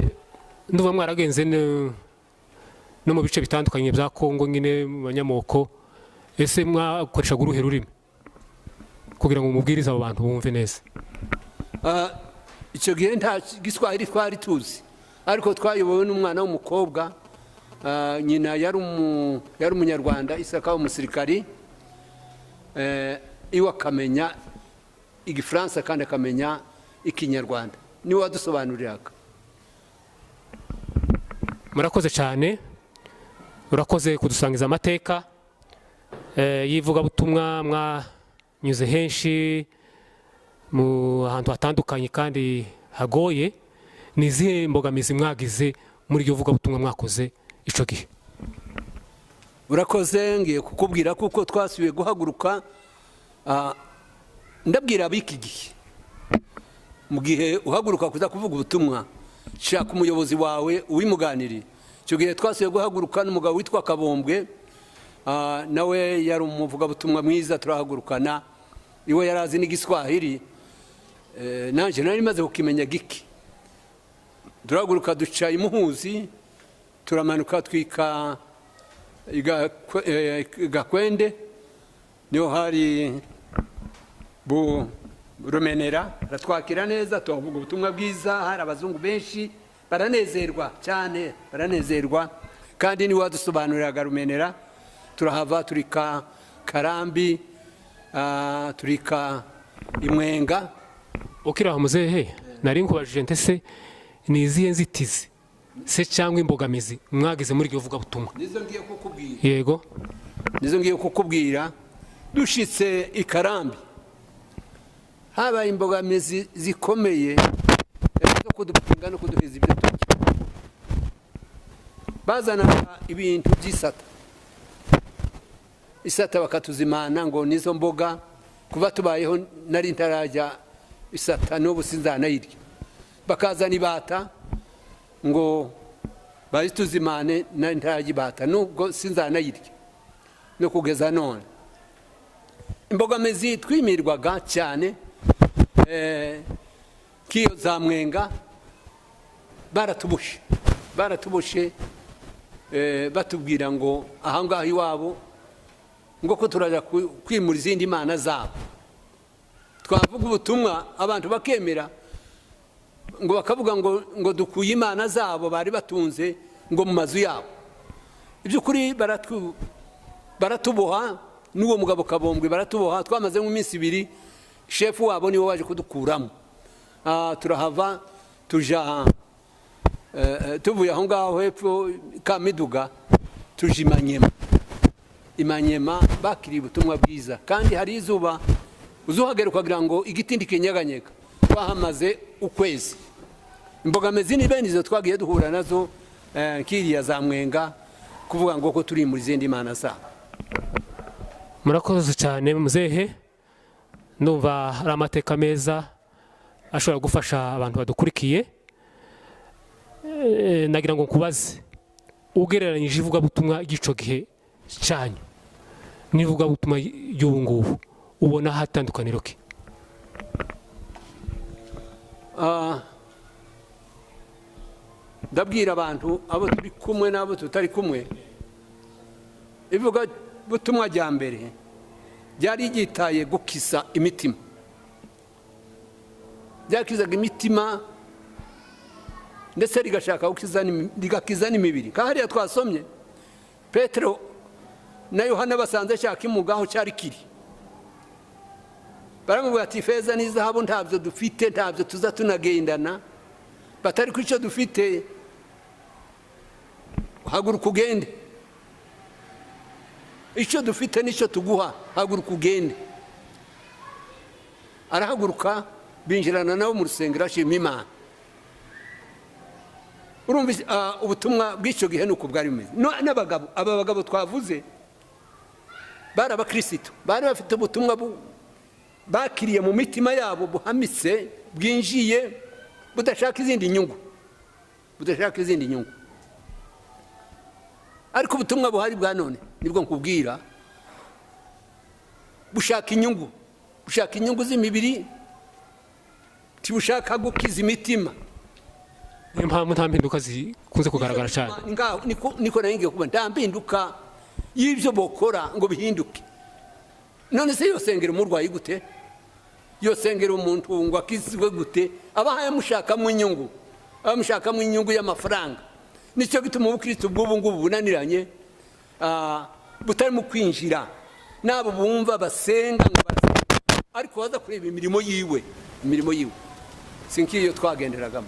ndumva mwaragenze no mu bice bitandukanye bya Kongo nyine, mu banyamoko, ese mwakoreshaga uruhe rurimi kugira ngo mubwirize abo bantu bumve neza? Icyo gihe nta Giswahili twari tuzi, ariko twayobowe n'umwana w'umukobwa. Nyina yari umunyarwanda, Isaka, w'umusirikari. Iwe akamenya Igifaransa kandi akamenya Ikinyarwanda, niwe wadusobanuriraga. Murakoze cyane, urakoze kudusangiza amateka y'ivugabutumwa. Mwanyuze henshi mu hantu hatandukanye kandi hagoye. Ni izihe mbogamizi mwagize muri iryo vugabutumwa mwakoze icyo gihe? Urakoze. Ngiye kukubwira kuko twasubiye guhaguruka. Ndabwira ab'iki gihe, mu gihe uhaguruka kuza kuvuga ubutumwa, shaka umuyobozi wawe uwimuganiriye. Icyo gihe twasubiye guhaguruka n'umugabo witwa Kabombwe, nawe yari umuvugabutumwa mwiza. Turahagurukana, iwe yari azi n'Igiswahili, nanjye nari maze kukimenya giki. Turahaguruka duca imuhuzi, turamanuka twika Gakwende, niho hari bu Rumenera. Aratwakira neza, tuhavuga ubutumwa bwiza. Hari abazungu benshi, baranezerwa cyane, baranezerwa, kandi niwe wadusobanuriraga Rumenera. Turahava turika Karambi, turika Imwenga. Ukiri aho muzehe, nari nkubajije nte se ni izihe nzitizi se cyangwa imbogamizi mwagize muri iryo vugabutumwa? Nizo ngiye kukubwira. Yego. Nizo ngiye kukubwira. Dushitse i Karambi habaye imbogamizi zikomeye zo kudupinga no kuduhiza ibyo turya. Bazanaga ibintu by'isata, isata bakatuzimana ngo nizo mboga. Kuva tubayeho nari ntarajya isata, n'ubu sinzanayirya. Bakazana ibata ngo bayituzimane, nari ntarajya ibata, nubwo sinzanayirya no kugeza none. Imbogamizi twimirwaga cyane, k'iyo za Mwenga baratubushe, baratubushe, batubwira ngo ahangaha iwabo ngo ko turajya kwimura izindi mana zabo. Twavuga ubutumwa abantu bakemera, ngo bakavuga ngo dukuye imana zabo bari batunze ngo mu mazu yabo. Iby'ukuri baratuboha n'uwo mugabo Kabombwe, baratuboha. Twamaze nk'iminsi 2, shefu wabo niwe waje kudukuramo. Turahava tuja, tuvuye aho ngaho hepfo Kamiduga, tuja Imanyema. Imanyema bakiriye ubutumwa bwiza, kandi hari izuba, uzuhagera ukagira ngo igiti ntikinyeganyega. Twahamaze ukwezi. Imbogamizi ni bene izo twagiye duhura nazo, nk'iriya za Mwenga, kuvuga ngo ko turi muri izindi mana zabo. Murakoze cyane muzehe, ndumva ari amateka meza ashobora gufasha abantu badukurikiye. Nagira ngo nkubaze, ugereranyije ivugabutumwa ry'ico gihe cyanyu n'ivugabutumwa ry'ubu ngubu, ubona hatandukaniro ki? Ndabwira abantu abo turi kumwe n'abo tutari kumwe, ivugabutumwa rya mbere ryari ryitaye gukisa imitima, ryakizaga imitima ndetse rigashaka rigakiza n'imibiri. Kandi hariya twasomye Petero na Yohana basanze ashaka imugaho cyari kiri, baramubwira ati feza n'izahabu ntabyo dufite, ntabyo tuza tunagendana, batari ku icyo dufite, haguruka ugende, icyo dufite nicyo tuguha, haguruka ugende. Arahaguruka, binjirana nabo mu rusengero, ashima Imana. Urumva ubutumwa bw'icyo gihe nuko bwari bumeze. N'abagabo, aba bagabo twavuze bari abakristo, bari bafite ubutumwa bakiriye mu mitima yabo buhamitse, bwinjiye, budashaka izindi nyungu, budashaka izindi nyungu. Ariko ubutumwa buhari bwa none nibwo nkubwira, bushaka inyungu, bushaka inyungu z'imibiri, tibushaka gukiza imitima. Niyo mpamvu nta mpinduka zikunze kugaragara cyane. Niko nari ngiye kuba, nta mpinduka y'ibyo bokora ngo bihinduke. None se yosengera umurwayi gute? Yosengera umuntu ngo akizwe gute? Aba yamushakamo inyungu, abamushakamo inyungu y'amafaranga. Nicyo gituma ubukristo bw'ubu ngubu bunaniranye, butarimo kwinjira. N'abo bumva basenga ngo barasenga, ariko baza kureba imirimo yiwe, imirimo yiwe si nk'iyo twagenderagamo.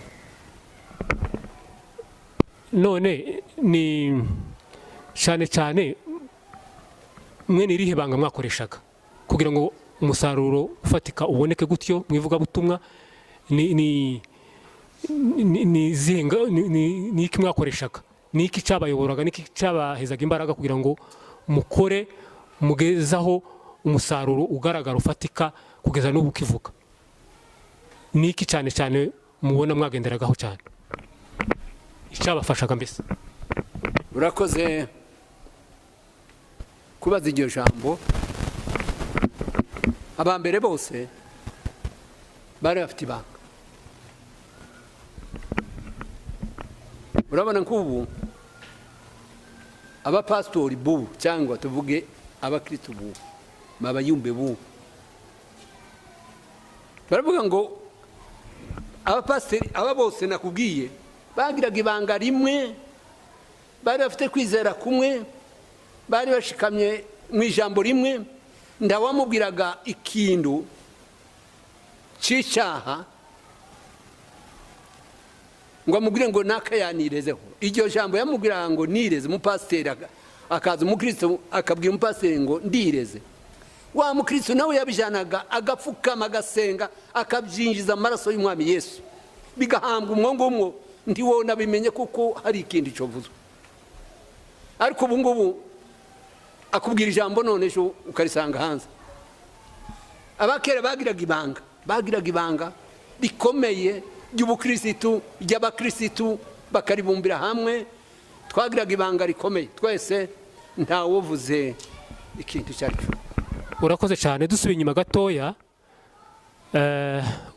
None ni cyane cyane mwe ni irihe banga mwakoreshaga kugira ngo umusaruro ufatika uboneke gutyo mu ivugabutumwa? Ni iki mwakoreshaga? Ni iki cyabayoboraga? Ni iki cyabahezaga imbaraga kugira ngo mukore mugezaho umusaruro ugaragara ufatika kugeza n'ubu ukivuga? Ni iki cyane cyane mubona mwagenderagaho cyane, icyabafashaga mbese? Urakoze kubaza iryo jambo. Abambere bose bari bafite ibanga. Urabona nk'ubu abapasitori bubu, cyangwa tuvuge abakristo bubu, abayumbe bubu, baravuga ngo abapasiteri aba bose nakubwiye bagiraga ibanga rimwe, bari bafite kwizera kumwe, bari bashikamye mu ijambo rimwe. Ndawamubwiraga ikintu cy'icyaha ngo amubwire ngo naka yanirezeho. Iryo jambo yamubwiraga ngo nireze, umupasiteri akaza, umukristo akabwira umupasiteri ngo ndireze, wa mukristo nawe yabijanaga agapfukama agasenga, akabyinjiza amaraso y'umwami Yesu, bigahambwa umwo ngumwo, ntiwona bimenye kuko hari ikindi covuzwe. Ariko ubu ngubu akubwira ijambo none ejo ukarisanga hanze. Abakera bagiraga ibanga, bagiraga ibanga rikomeye ry'ubukirisitu, ry'abakirisitu, bakaribumbira hamwe. Twagiraga ibanga rikomeye twese, ntawuvuze ikintu icyo ari cyo. Urakoze cyane. Dusubiye inyuma gatoya,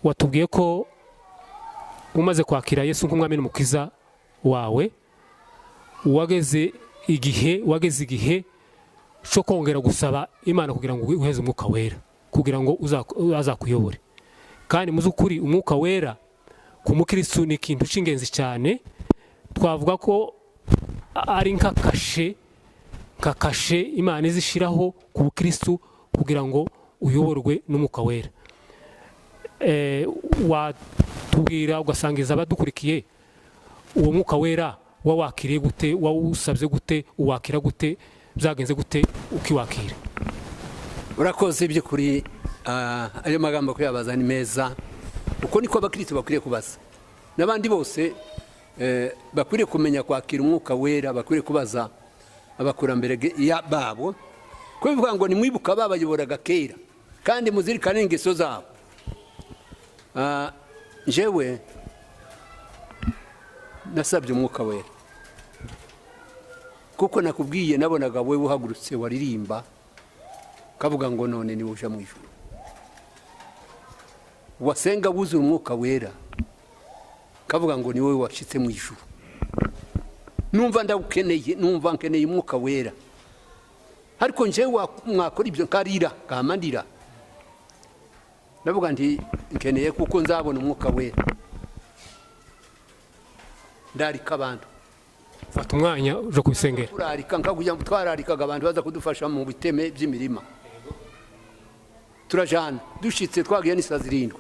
watubwiye ko umaze kwakira Yesu nk'umwami n'umukiza wawe, wageze igihe cyo kongera gusaba Imana kugira ngo uheze umwuka wera, kugira ngo azakuyobore. Kandi mu by'ukuri umwuka wera ku mukristo ni ikintu cy'ingenzi cyane. Twavuga ko ari nka kashe Imana izishyiraho ku bukristo kugira ngo uyoborwe n'umwuka wera. Watubwira ugasangiza abadukurikiye uwo mwuka wera wawakiriye gute, wawusabye gute, uwakira gute, byagenze gute ukiwakira? Urakoze. By'ukuri ayo magambo kuyabaza ni meza. Uko niko abakristo bakwiriye kubaza, n'abandi bose bakwiriye kumenya kwakira umwuka wera, bakwiriye kubaza abakurambere babo. Kubivuga ngo nimwibuka babayoboraga kera kandi muzirikane ingeso zabo. Jewe nasabye umwuka wera, kuko nakubwiye nabonaga wewe uhagurutse waririmba kavuga ngo none ni uja mu ijuru, wasenga wuzura umwuka wera kavuga ngo ni wowe washitse mu ijuru. Numva ndawukeneye, numva nkeneye umwuka wera, ariko njewe mwakora ibyo nkarira kamandira, ndavuga nti nkeneye kuko nzabona umwuka wera. Ndarika abantu, fata umwanya uje kubisengera, turarika nkakugira ngo twararikaga abantu baza kudufasha mu biteme by'imirima. Turajana dushitse twagiye ni saa 7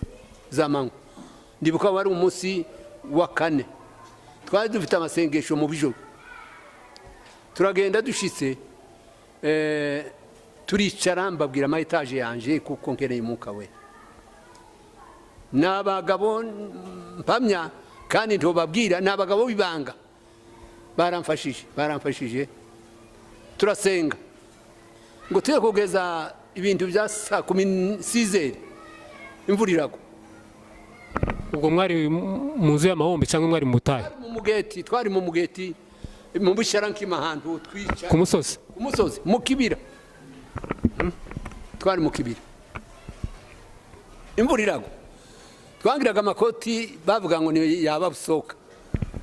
z'amanywa, ndibuka wari umunsi wa 4, twari dufite amasengesho mu bijoro. Turagenda dushitse turicara, mbabwira ama etaje yanje kuko nkeneye umwuka wera. N'abagabo mpamya kandi ntobabwira, n'abagabo bibanga baramfashije. Turasenga ngo tuye kugeza ibintu bya saa 10 imvura iragwa. Ubwo mwari mu nzu y'amahombe cyangwa mwari mu butayu? Mu mugeti, twari mu mugeti mu busharankima ahantu twica ku musozi, ku musozi mu kibira. Twari mu kibira, imvura iragwa, twangiraga amakoti bavuga ngo ni yaba busoka.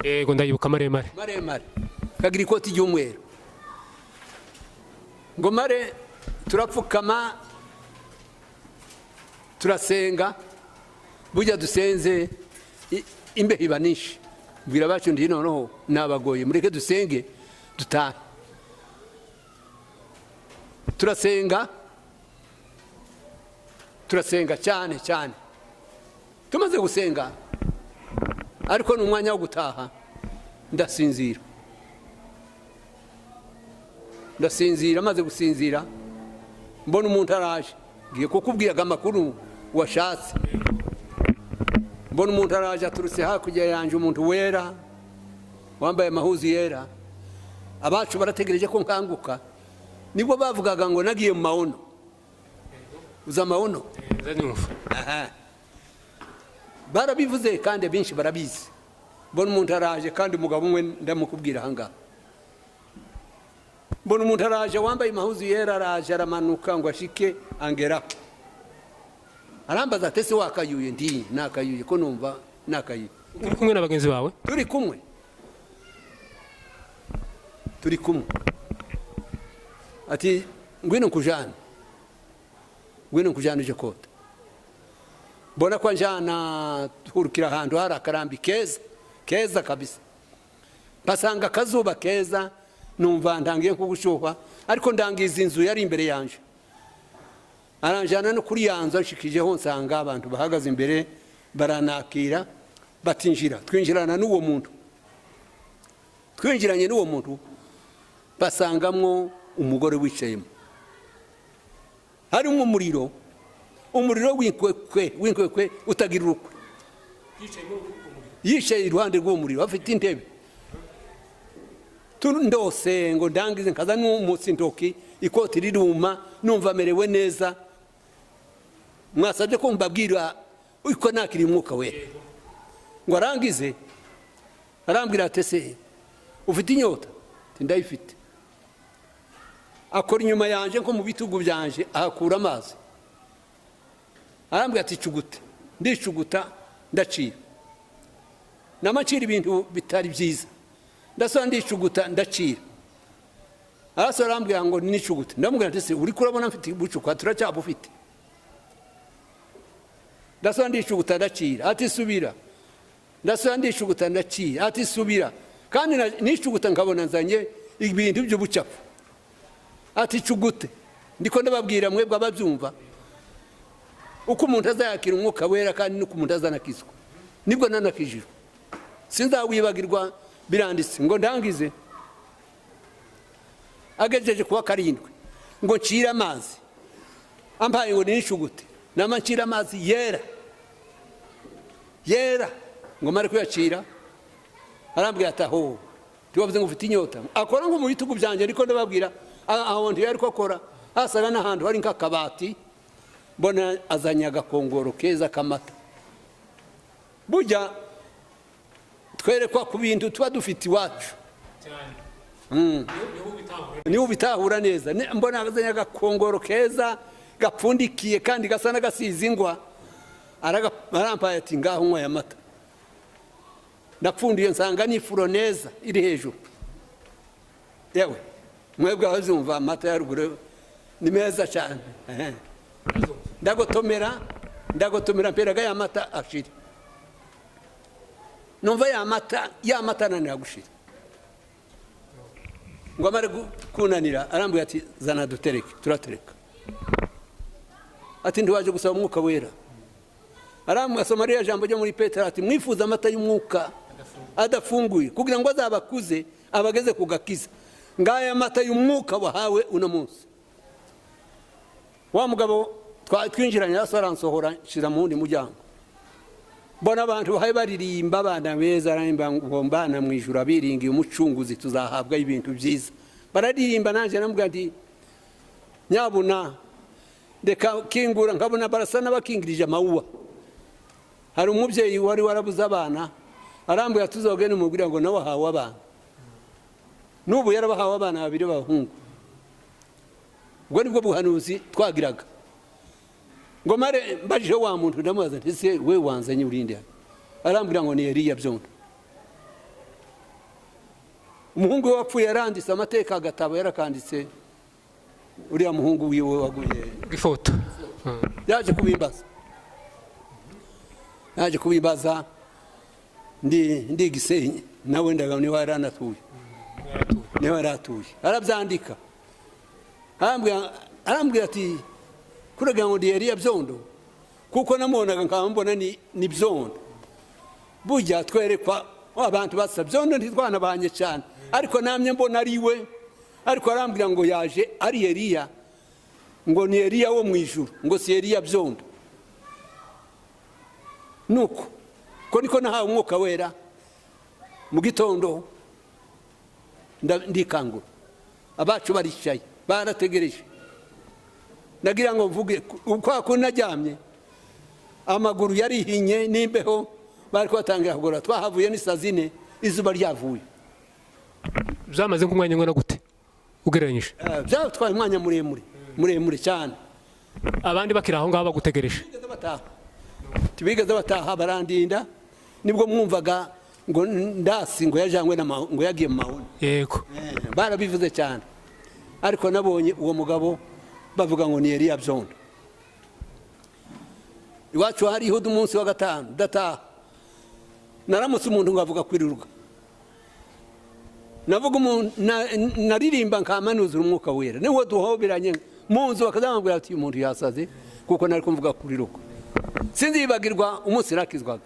Yego ndayibuka, maremare maremare, kagira ikoti ry'umweru. Ngo mare turapfukama turasenga, burya dusenze imbeho iba nyinshi. Mbwira abacu ndi noneho nabagoye, mureke dusenge dutahe. Turasenga turasenga cyane cyane, tumaze gusenga ariko ni umwanya wo gutaha, ndasinzira ndasinzira. Maze gusinzira mbona umuntu araje, ngiye kukubwiraga amakuru washatse. Mbona umuntu araje aturutse hakurya yanjye, umuntu wera wambaye amahuzu yera. Abacu barategereje ko nkanguka, nibwo bavugaga ngo nagiye mu maono. Uza maono? Barabivuze kandi benshi barabizi. Mbona umuntu araje, kandi umugabo umwe ndamukubwira ahangaha. Mbona umuntu araje wambaye amahuzu yera, araje aramanuka ngo ashike angeraho. Arambaza ati ese wakayuye? Ndi nakayuye ko numva nakayuye. Turi kumwe na bagenzi bawe? Turi kumwe, turi kumwe. Ati ngwino nkujane, ngwino nkujane uje kota. Mbona ko njana turukira ahantu hari akarambi keza keza kabisa, pasanga akazuba keza, numva ndangiye nko gushuhwa, ariko ndangiza inzu yari imbere yanje. Aranjana no kuri yanzu, anshikijeho nsanga abantu bahagaze imbere baranakira batinjira. Twinjirana n'uwo muntu, twinjiranye n'uwo muntu basangamwo umugore wicayemo, harimo umuriro, umuriro w'inkwekwe w'inkwekwe utagira urukwe. Yicaye iruhande rw'uwo muriro afite intebe. Ndose ngo ndangize nkaza n'umunsi ntoki, ikoti riruma, numva amerewe neza. Mwasabye ko mbabwira uko nakiri umwuka wera. Ngo arangize arambwira ati ese ufite inyota? Ndayifite. Akora inyuma yanje nko mu bitugu byanje ahakura amazi. Arambwira ati cugute. Ndicuguta ndacira. Namacira ibintu bitari byiza. Ndasaba ndicuguta ndacira. Arasaba arambwira ngo nicugute. Ndamubwira ati ese uri kurabona mfite bucuka turacyabufite. Ndasaba ndicuguta ndacira. Ati subira. Ndasaba ndicuguta ndacira. Ati subira. Kandi nicuguta nkabona nzanye ibintu by'ubucafu. Ati cugute. Ndiko ndababwira mwebwe ababyumva uko umuntu azayakira umwuka wera kandi nuko umuntu azanakizwa. Nibwo nanakijijwe. Sinzawibagirwa, biranditse. Ngo ndangize agejeje kuwa 7 ngo ncire amazi, ampaye ngo nishugute, nama ncira amazi yera yera. Ngo mare kuyacira arambwira ati aho ntiwavuze ngo ufite inyota? Akora nko mu bitugu byanjye, ariko ndababwira aho nti yari ko akora. Hasaga n'ahantu hari nk'akabati, mbona azanye agakongoro keza k'amata. Burya twerekwa ku bintu tuba dufite iwacu, niba ubitahura neza. Mbona azanye agakongoro keza gapfundikiye kandi gasa n'agasize ingwa, arampaye ati: "Ngaho unywa aya mata." Ndapfundiye, nsanga n'ifuro neza iri hejuru. Yewe, mwebwe abazumva, amata ya ruguru ni meza cyane. Ehe. Ndagotomera, ndagotomera, mperaga ya mata ashira. Numva ya mata ananira gushira. Ngo amare kunanira, arambwira ati: "Zana dutereke." Turatereka. Ati: "Ntiwaje gusaba Umwuka Wera?" Arambwira, asoma ririya jambo ryo muri Petero, ati: "Mwifuza amata y'umwuka adafunguye, kugira ngo azabakuze, abageze ku gakiza." Ngaya mata y'umwuka wahawe uno munsi. Wa mugabo twinjiranye hasi, aransohora, nshyira mu wundi muryango. Mbona abantu bahaye baririmba, abana beza, aririmba ngo: "Mbana mu ijuru abiringiye Umucunguzi, tuzahabwa ibintu byiza." Bararirimba, nanjye namubwira nti: "Nyabuna reka kingura." Nkabona barasa n'abakingirije amawuwa. Hari umubyeyi wari warabuze abana, arambwira: "Tuzogende umubwira ngo nawe ahawe abana." N'ubu yarabahawe abana babiri b'abahungu. Ubwo nibwo buhanuzi twagiraga. Ngo mare mbajije wa muntu, ndamubaza nti: "Se we wanzanye urinde hano?" Arambwira ngo ni Eliya Byondo. Umuhungu we wapfuye yaranditse amateka, agatabo yarakanditse, uriya muhungu wiwe waguye. Ifoto. Yaje kubimbaza, yaje kubimbaza ndi Gisenyi, nawe ndaga niho yaranatuye, niho yaratuye. Arabyandika, arambwira ati: "Kuragira ngo ndi Eliya Byondo, kuko namubonaga nkaba mbona ni Byondo." Burya twerekwa abantu basa. Byondo ntitwanabanye cyane, ariko namye mbona ari we. Ariko arambwira ngo yaje ari Eliya, ngo ni Eliya wo mu ijuru, ngo si Eliya Byondo. Nuko ko niko nahawe Umwuka Wera. Mu gitondo ndikangura, abacu baricaye barategereje. Nagira ngo mvuge kwa kundi naryamye, amaguru yarihinye n'imbeho, bari kubatangira kugorora. Twahavuye ni saa 4, izuba ryavuye. Byamaze nk'umwanya ungana gute ugereranyije? Byatwaye umwanya muremure, muremure cyane. Abandi bakiri aho ngaho bagutegereje? Ntibigeze bataha, ntibigeze bataha, barandinda. Nibwo mwumvaga ngo ndasi ngo yajanywe ngo yagiye mu mahoni. Barabivuze cyane, ariko nabonye uwo mugabo bavuga ngo ni Eliya Byondo. Iwacu hariho umunsi wa gatanu ndataha, naramutse umuntu ngo avuga kwiruruka, navuga umuntu naririmba nkamanuzura Umwuka Wera, niwo duhoberanye mu nzu, bakazamubwira ati: "Uyu muntu yasaze," kuko nari kumvuga kuriruka. Sinzibagirwa umunsi nakizwaga,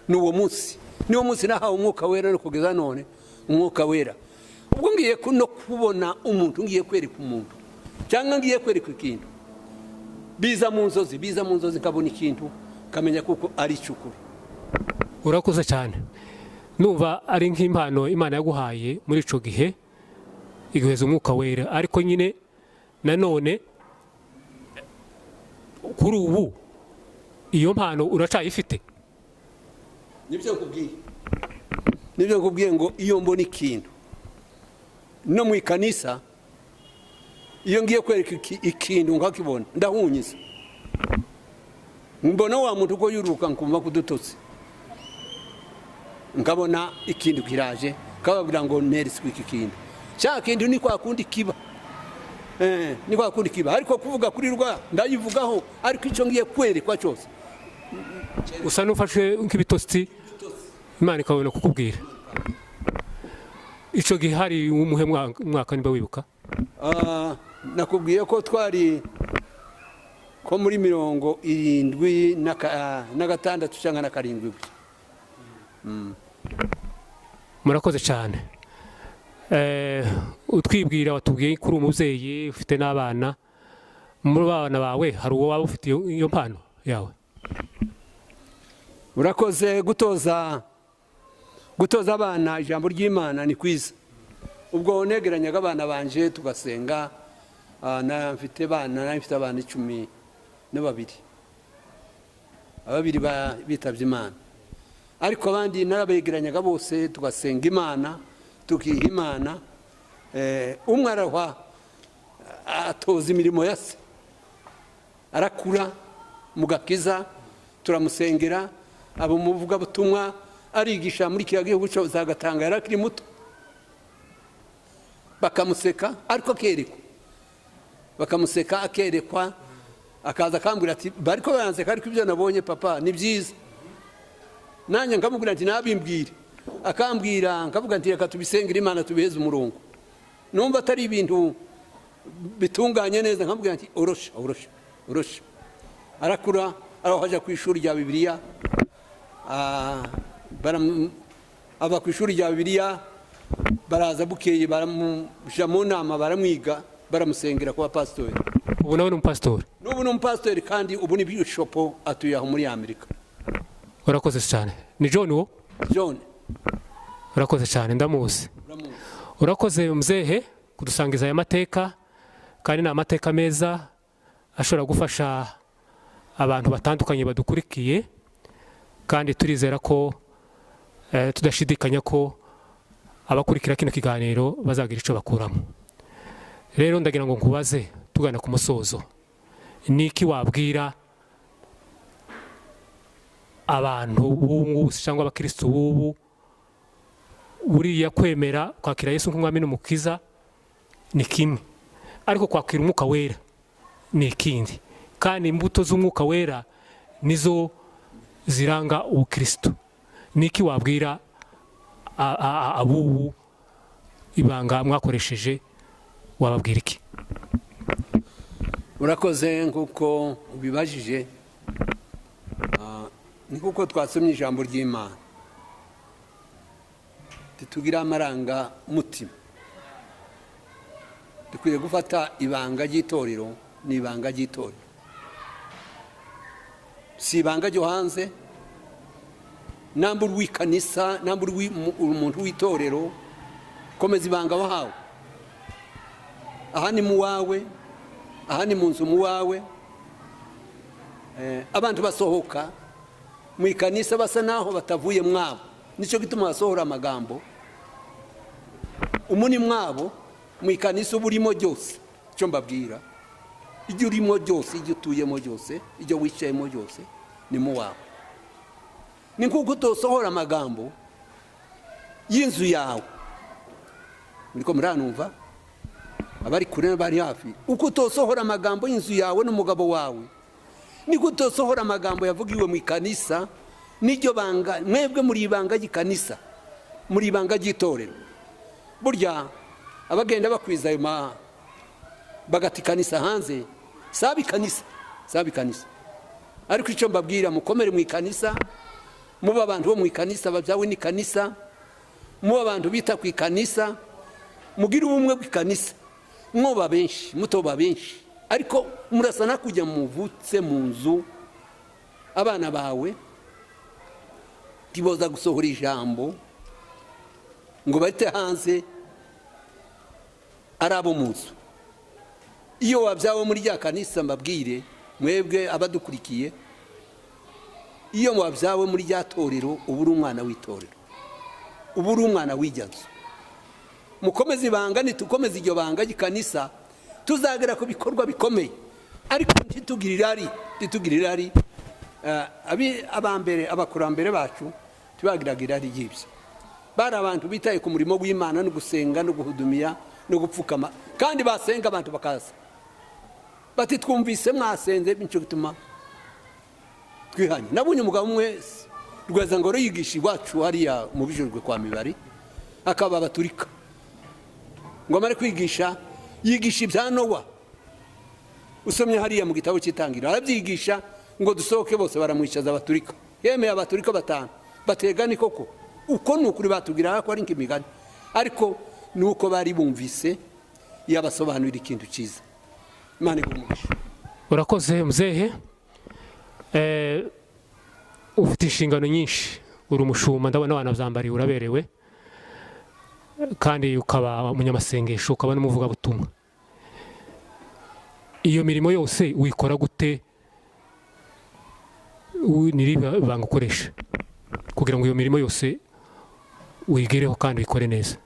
ni uwo munsi, niwo munsi nahawe Umwuka Wera no kugeza none Umwuka Wera. Ubwo ngiye no kubona umuntu, ngiye kwereka umuntu cyangwa ngiye kwereka ikintu, biza mu nzozi, biza mu nzozi, nkabona ikintu, nkamenya kuko ari icy'ukuri. Urakoze cyane. Numva ari nk'impano Imana yaguhaye muri icyo gihe, iguheza Umwuka Wera. Ariko nyine nanone kuri ubu iyo mpano uracayifite? Nibyo nkubwiye, nibyo nkubwiye ngo iyo mbona ikintu no mu ikanisa, iyo ngiye kwereka ikintu nkakibona, ndahunyiza, mbona wa muntu uko yuruka, nkumva kudutotsi, nkabona ikintu kiraje, kababwira ngo neretswe iki kintu. Cya kintu ni kwa kundi kiba, ni kwa kundi kiba. Ariko kuvuga kuri rwa ndayivugaho, ariko icyo ngiye kwerekwa cyose usa n'ufashwe nk'ibitotsi, Imana ikabona kukubwira. Icyo gihe hari umuhe mwaka, niba wibuka? Nakubwiye ko twari ko muri 76 cyangwa na 7 gutya. Murakoze cyane. Utwibwira, watubwiye ko uri umubyeyi, ufite n'abana. Muri bana bawe hari uwo waba ufite iyo mpano yawe? Urakoze. Gutoza abana ijambo ry'Imana ni kwiza. Ubwo negeranyaga abana banje tugasenga. Mfite bana, nari mfite abana 12, ababiri bitabye Imana, ariko abandi narabegeranyaga bose tugasenga Imana, tukiha Imana. Umwe arahwa atoza imirimo ya se, arakura mu gakiza, turamusengera, aba umuvugabutumwa, arigisha muri kiriya gihugu za Gatanga, yari akiri muto, bakamuseka ariko akerekwa, bakamuseka akerekwa, akaza akambwira ati bariko baranseka ariko ibyo nabonye papa ni byiza. Nanjye nkamubwira nti nabimbwire, akambwira, nkavuga nti reka tubisengere Imana tubiheze umurongo. Numva atari ibintu bitunganye neza, nkamubwira nti orosha orosha orosha. Arakura, araho aja ku ishuri rya Bibiliya, ava ku ishuri rya Bibiliya, baraza bukeye baramuja mu nama, baramwiga, baramusengera kuba pasitori. Ubu nawe ni umupasitori? N'ubu ni umupasitori, kandi ubu ni bishopo, atuye aho muri Amerika. Urakoze cyane. Ni John uwo? John. Urakoze cyane, ndamuzi. Urakoze muzehe kudusangiza aya mateka, kandi ni amateka meza ashobora gufasha abantu batandukanye badukurikiye, kandi turizera ko tudashidikanya ko abakurikira kino kiganiro bazagira icyo bakuramo. Rero ndagira ngo nkubaze tugana ku musozo, niki wabwira abantu b'ubu cyangwa abakristo b'ubu? Buriya kwemera kwakira Yesu nk'umwami n'umukiza ni kimwe, ariko kwakira umwuka wera ni ikindi, kandi imbuto z'umwuka wera nizo ziranga ubukristo. Niki wabwira abubu ibanga mwakoresheje, wababwira iki? Urakoze nkuko ubibajije. Ni kuko twasomye ijambo ry'Imana, tugira amaranga mutima. Dukwiye gufata ibanga ry'itorero, ni ibanga ry'itorero, si ibanga ryo hanze. Namba uri w'ikanisa, namba uri umuntu w'itorero, komeza ibanga wahawe. Aha ni mu wawe, aha ni mu nzu mu wawe. Abantu basohoka mu ikanisa basa naho batavuye mwabo, nicyo gituma basohora amagambo umuni mwabo. Mu ikanisa uba urimo byose, icyo mbabwira, ibyo urimo byose, ibyo utuyemo byose, ibyo wicayemo byose ni mu wawe. Ni nkuko utosohora amagambo y'inzu yawe, muriko muranumva abari kure n'abari hafi, uko utosohora amagambo y'inzu yawe n'umugabo wawe, niko utosohora amagambo yavugiwe mu ikanisa. N'iryo banga, mwebwe muri ibanga ry'ikanisa, muri ibanga ry'itorero. Burya abagenda bakwiza ayo bagata ikanisa hanze, saba ikanisa, saba ikanisa. Ariko icyo mbabwira, mukomere mu ikanisa, muba abantu bo mu ikanisa babyawe n'ikanisa, muba abantu bita ku ikanisa, mugire ubumwe bw'ikanisa. Mwoba benshi, mutoba benshi, ariko murasa na kujya muvutse mu nzu, abana bawe ntiboza gusohora ijambo ngo bahite hanze ari abo mu nzu. Iyo wabyawe muri rya kanisa, mbabwire mwebwe abadukurikiye, iyo wabyawe muri rya torero uba uri umwana w'itorero, uba uri umwana w'ijya nzu. Mukomeze ibanga, nitukomeze iryo banga ry'ikanisa tuzagera ku bikorwa bikomeye, ariko ntitugire irari, ntitugire irari. Abambere, abakurambere bacu tibagiraga irari ry'ibyo. Bari abantu bitaye ku murimo w'Imana no gusenga no guhudumiya no gupfukama, kandi basenga abantu bakaza bati twumvise mwasenze, nicyo gituma twihanye. Nabonye umugabo umwe Rwezangoro yigisha iwacu hariya mu Bijurwe kwa Mibari, akaba abaturika, ngo amare kwigisha yigisha ibya Nowa. Usomye hariya mu gitabo cy'Itangiriro arabyigisha, ngo dusohoke bose baramwicaza abaturika. Yemeye abaturika 5 batega, ni koko uko ni ukuri, batubwira ko ari nk'imigani, ariko nuko bari bumvise yabasobanurira ikintu cyiza. Imana iguhe umugisha. Urakoze muzehe. Ufite inshingano nyinshi, uri umushumba, ndabona wanabyambariye, uraberewe, kandi ukaba umunyamasengesho, ukaba n'umuvugabutumwa. Iyo mirimo yose uyikora gute? Ni irihe banga ukoresha kugira ngo iyo mirimo yose uyigereho kandi uyikore neza?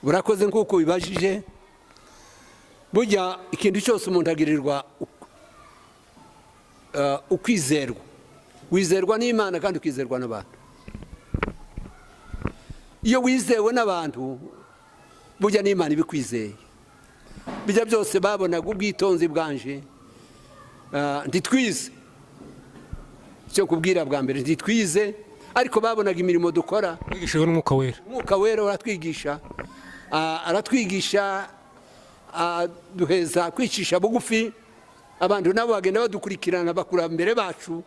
Burakoze nk'uko ubibajije. Burya ikintu cyose umuntu agirirwa ukwizerwa, wizerwa n'Imana kandi ukizerwa n'abantu. Iyo wizewe n'abantu, burya n'Imana ibikwizeye. Bijya byose babonaga ubwitonzi bwanje. Ntitwize, icyo kubwira bwa mbere, ntitwize, ariko babonaga imirimo dukora. Wigishijwe n'Umwuka Wera. Umwuka Wera uratwigisha, aratwigisha, duheza kwicisha bugufi. Abantu nabo bagenda badukurikirana, abakurambere bacu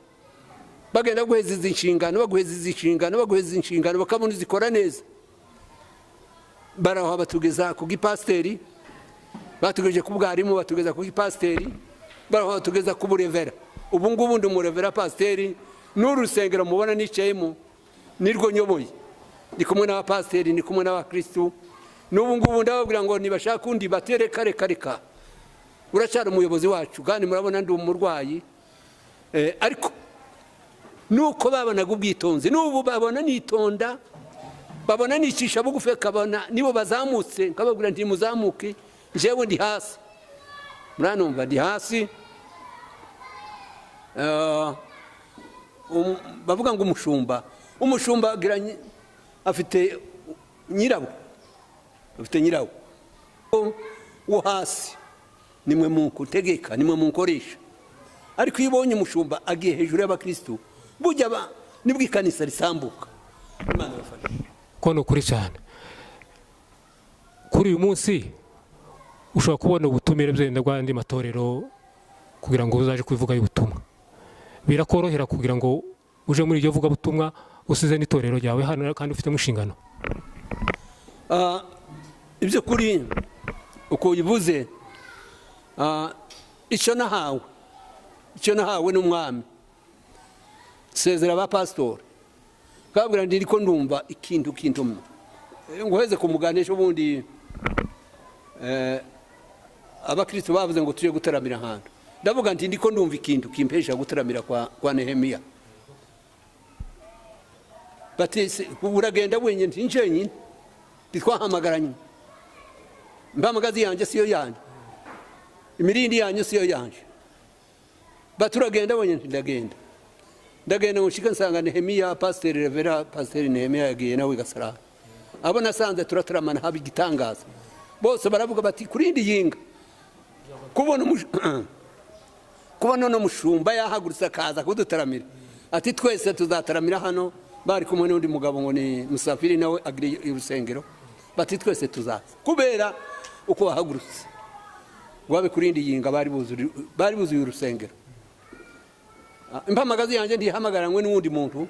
bagenda guheza izi nshingano, baguheza izi nshingano, baguheza izi nshingano, bakabona uzikora neza. Baraho batugeza ku gipasiteri, batugejeje ku bwarimu, batugeza ku gipasiteri, baraho batugeza ku burevera. Ubu ngubu ndi umurevera pasiteri. N'uru rusengero mubona nicayemo nirwo nyoboye, ndi kumwe n'abapasiteri, ndi kumwe n'abakirisitu. N'ubu ngubu ndababwira ngo nibashaka undi batere kare kare ka uracyari umuyobozi wacu, kandi murabona ndi umurwayi. Ariko nuko babonaga ubwitonzi, n'ubu babona nitonda, babona nicisha bugufi, akabona nibo bazamutse, nkababwira nti muzamuke, njyewe ndi hasi. Muranumva, ndi hasi. Bavuga ngo umushumba afite nyirabo, afite nyirawo wo hasi. Nimwe munkutegeka, nimwe munkoresha. Ariko iyo ubonye umushumba agiye hejuru y'abakristu, burya nibwo ikanisa risambuka. Imana ibafashe. Ko ni ukuri cyane. Kuri uyu munsi ushobora kubona ubutumire byenda bw'andi matorero kugira ngo uzaje kubivuga ubutumwa. Birakorohera kugira ngo uje muri iryo vugabutumwa usize n'itorero ryawe hano kandi ufitemo inshingano? Ibyo kuri uko ubivuze, icyo nahawe n'Umwami, sezera ba pasitori, kabwira ndi ko ndumva ikintu kintumye nguheze kumuganisha. Ubundi abakristo bavuze ngo tuje gutaramira ahantu, ndavuga nti ndiko ndumva ikintu kimpesha gutaramira kwa Nehemiya. Bati uragenda wenyine? Nti njenyine, ntitwahamagaranye. Mbamagazi yanjye siyo yanjye, imirindi yanyu siyo yanjye. Bati uragenda wenyine? Nti ndagenda. Ndagenda ngo nshike nsanga Nehemiya, pasiteri, revera pasiteri Nehemiya yagiye nawe Gasarani. Abo nasanze turataramana, haba igitangaza. Bose baravuga bati kurindi yinga kubona uno mushumba yahagurutse akaza kudutaramira, ati twese tuzataramira hano. Bari kumwe n'undi mugabo ngo ni Musafiri, nawe agira urusengero. Bati twese tuzaza kubera uko wahagurutse ngo babe kurindi yinga. Bari buzuye urusengero. Impamagazi yanjye ntihamagaranywe n'uwundi muntu.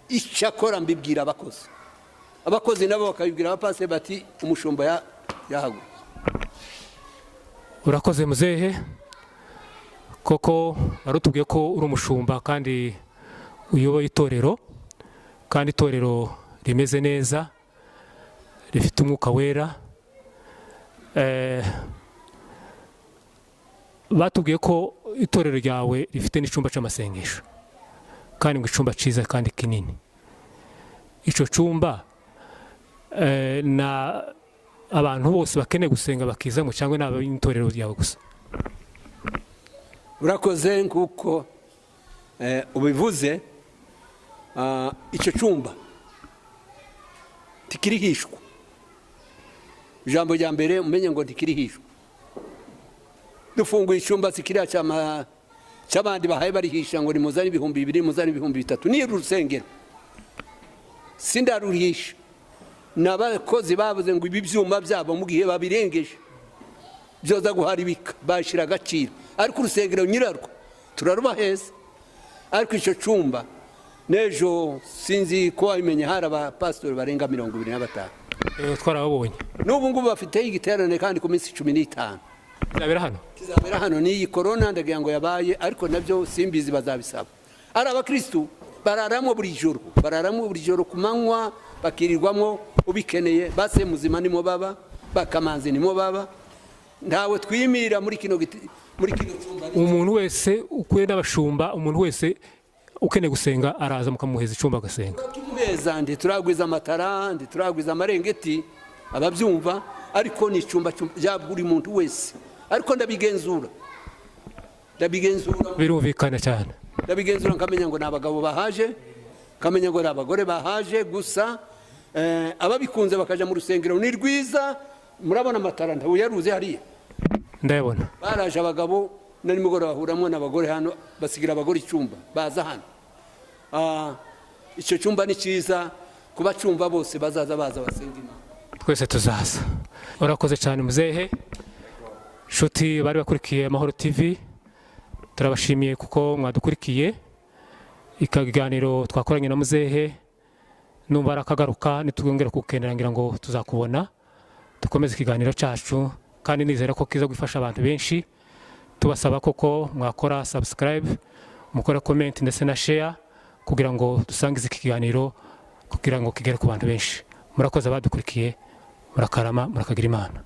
Icyakora mbibwira abakozi, abakozi nabo bakabibwira abapasiteri, bati umushumba yahagurutse. Urakoze muzehe. Koko warutubwiye ko uri umushumba kandi uyoboye itorero, kandi itorero rimeze neza, rifite Umwuka Wera. Batubwiye ko itorero ryawe rifite n'icyumba cy'amasengesho, kandi ngo icyumba cyiza kandi kinini. Icyo cyumba na abantu bose bakeneye gusenga bakizamo, cyangwa ni ab'itorero ryawe gusa? Urakoze nk'uko ubivuze. Icyo cyumba ntikirihishwa. Ijambo rya mbere umenye ngo ntikirihishwa. Dufunguye icyumba, si kiriya cy'abandi bahaye barihisha ngo nimuzane 2000, muzane 3000. Ni urusengero, sindaruhisha. Ni abakozi bavuze ngo ibi byuma byabo mu gihe babirengeje byoza guharibika, bashyira agaciro. Ariko urusengero nyirarwo turarubaheza. Ariko icyo cyumba n'ejo, sinzi ko wabimenye, hari abapasitori barenga 25. Twarababonye. N'ubu ngubu bafiteho igiterane kandi ku minsi 15. Bizabera hano? Kizabera hano. N'iyi korona ndagira ngo yabaye, ariko nabyo simbizi, bazabisaba. Ari abakirisitu bararamo buri joro, bararamo buri joro, ku manywa bakirirwamo ubikeneye. Base muzima nimo baba. Bakamanzi nimo baba. Ntawe twimira muri kino muri kino cyumba. Umuntu wese ukuye n'abashumba, umuntu wese ukeneye gusenga araza mukamuheza icyumba agasenga. Tumuheza, ntituragwiza amatara, ntituragwiza amarengeti, ababyumva, ariko ni icyumba cya buri muntu wese. Ariko ndabigenzura, ndabigenzura. Birumvikana cyane. Ndabigenzura nkamenya ngo ni abagabo bahaje, nkamenya ngo ni abagore bahaje gusa. Ababikunze bakaja mu rusengero, ni rwiza. Murabona amatara, ntawe yaruze hariya. Ndayabona. Baraje abagabo na nimugoroba, bahuramwo n'abagore hano, basigira abagore icyumba, baza hano. Icyo cyumba ni cyiza kuba cyumva bose bazaza, baza basenga Imana. Twese tuzaza. Urakoze cyane, muzehe. Nshuti bari bakurikiye Amahoro TV, turabashimiye kuko mwadukurikiye ikiganiro twakoranye na muzehe. Numva arakagaruka, nitwongera kukenera ngira ngo tuzakubona, dukomeze ikiganiro cyacu, kandi nizera ko kiza gufasha abantu benshi. Tubasaba koko mwakora subscribe, mukora comment ndetse na share, kugira ngo dusangize iki kiganiro kugira ngo kigere ku bantu benshi. Murakoze abadukurikiye, murakarama, murakagira Imana.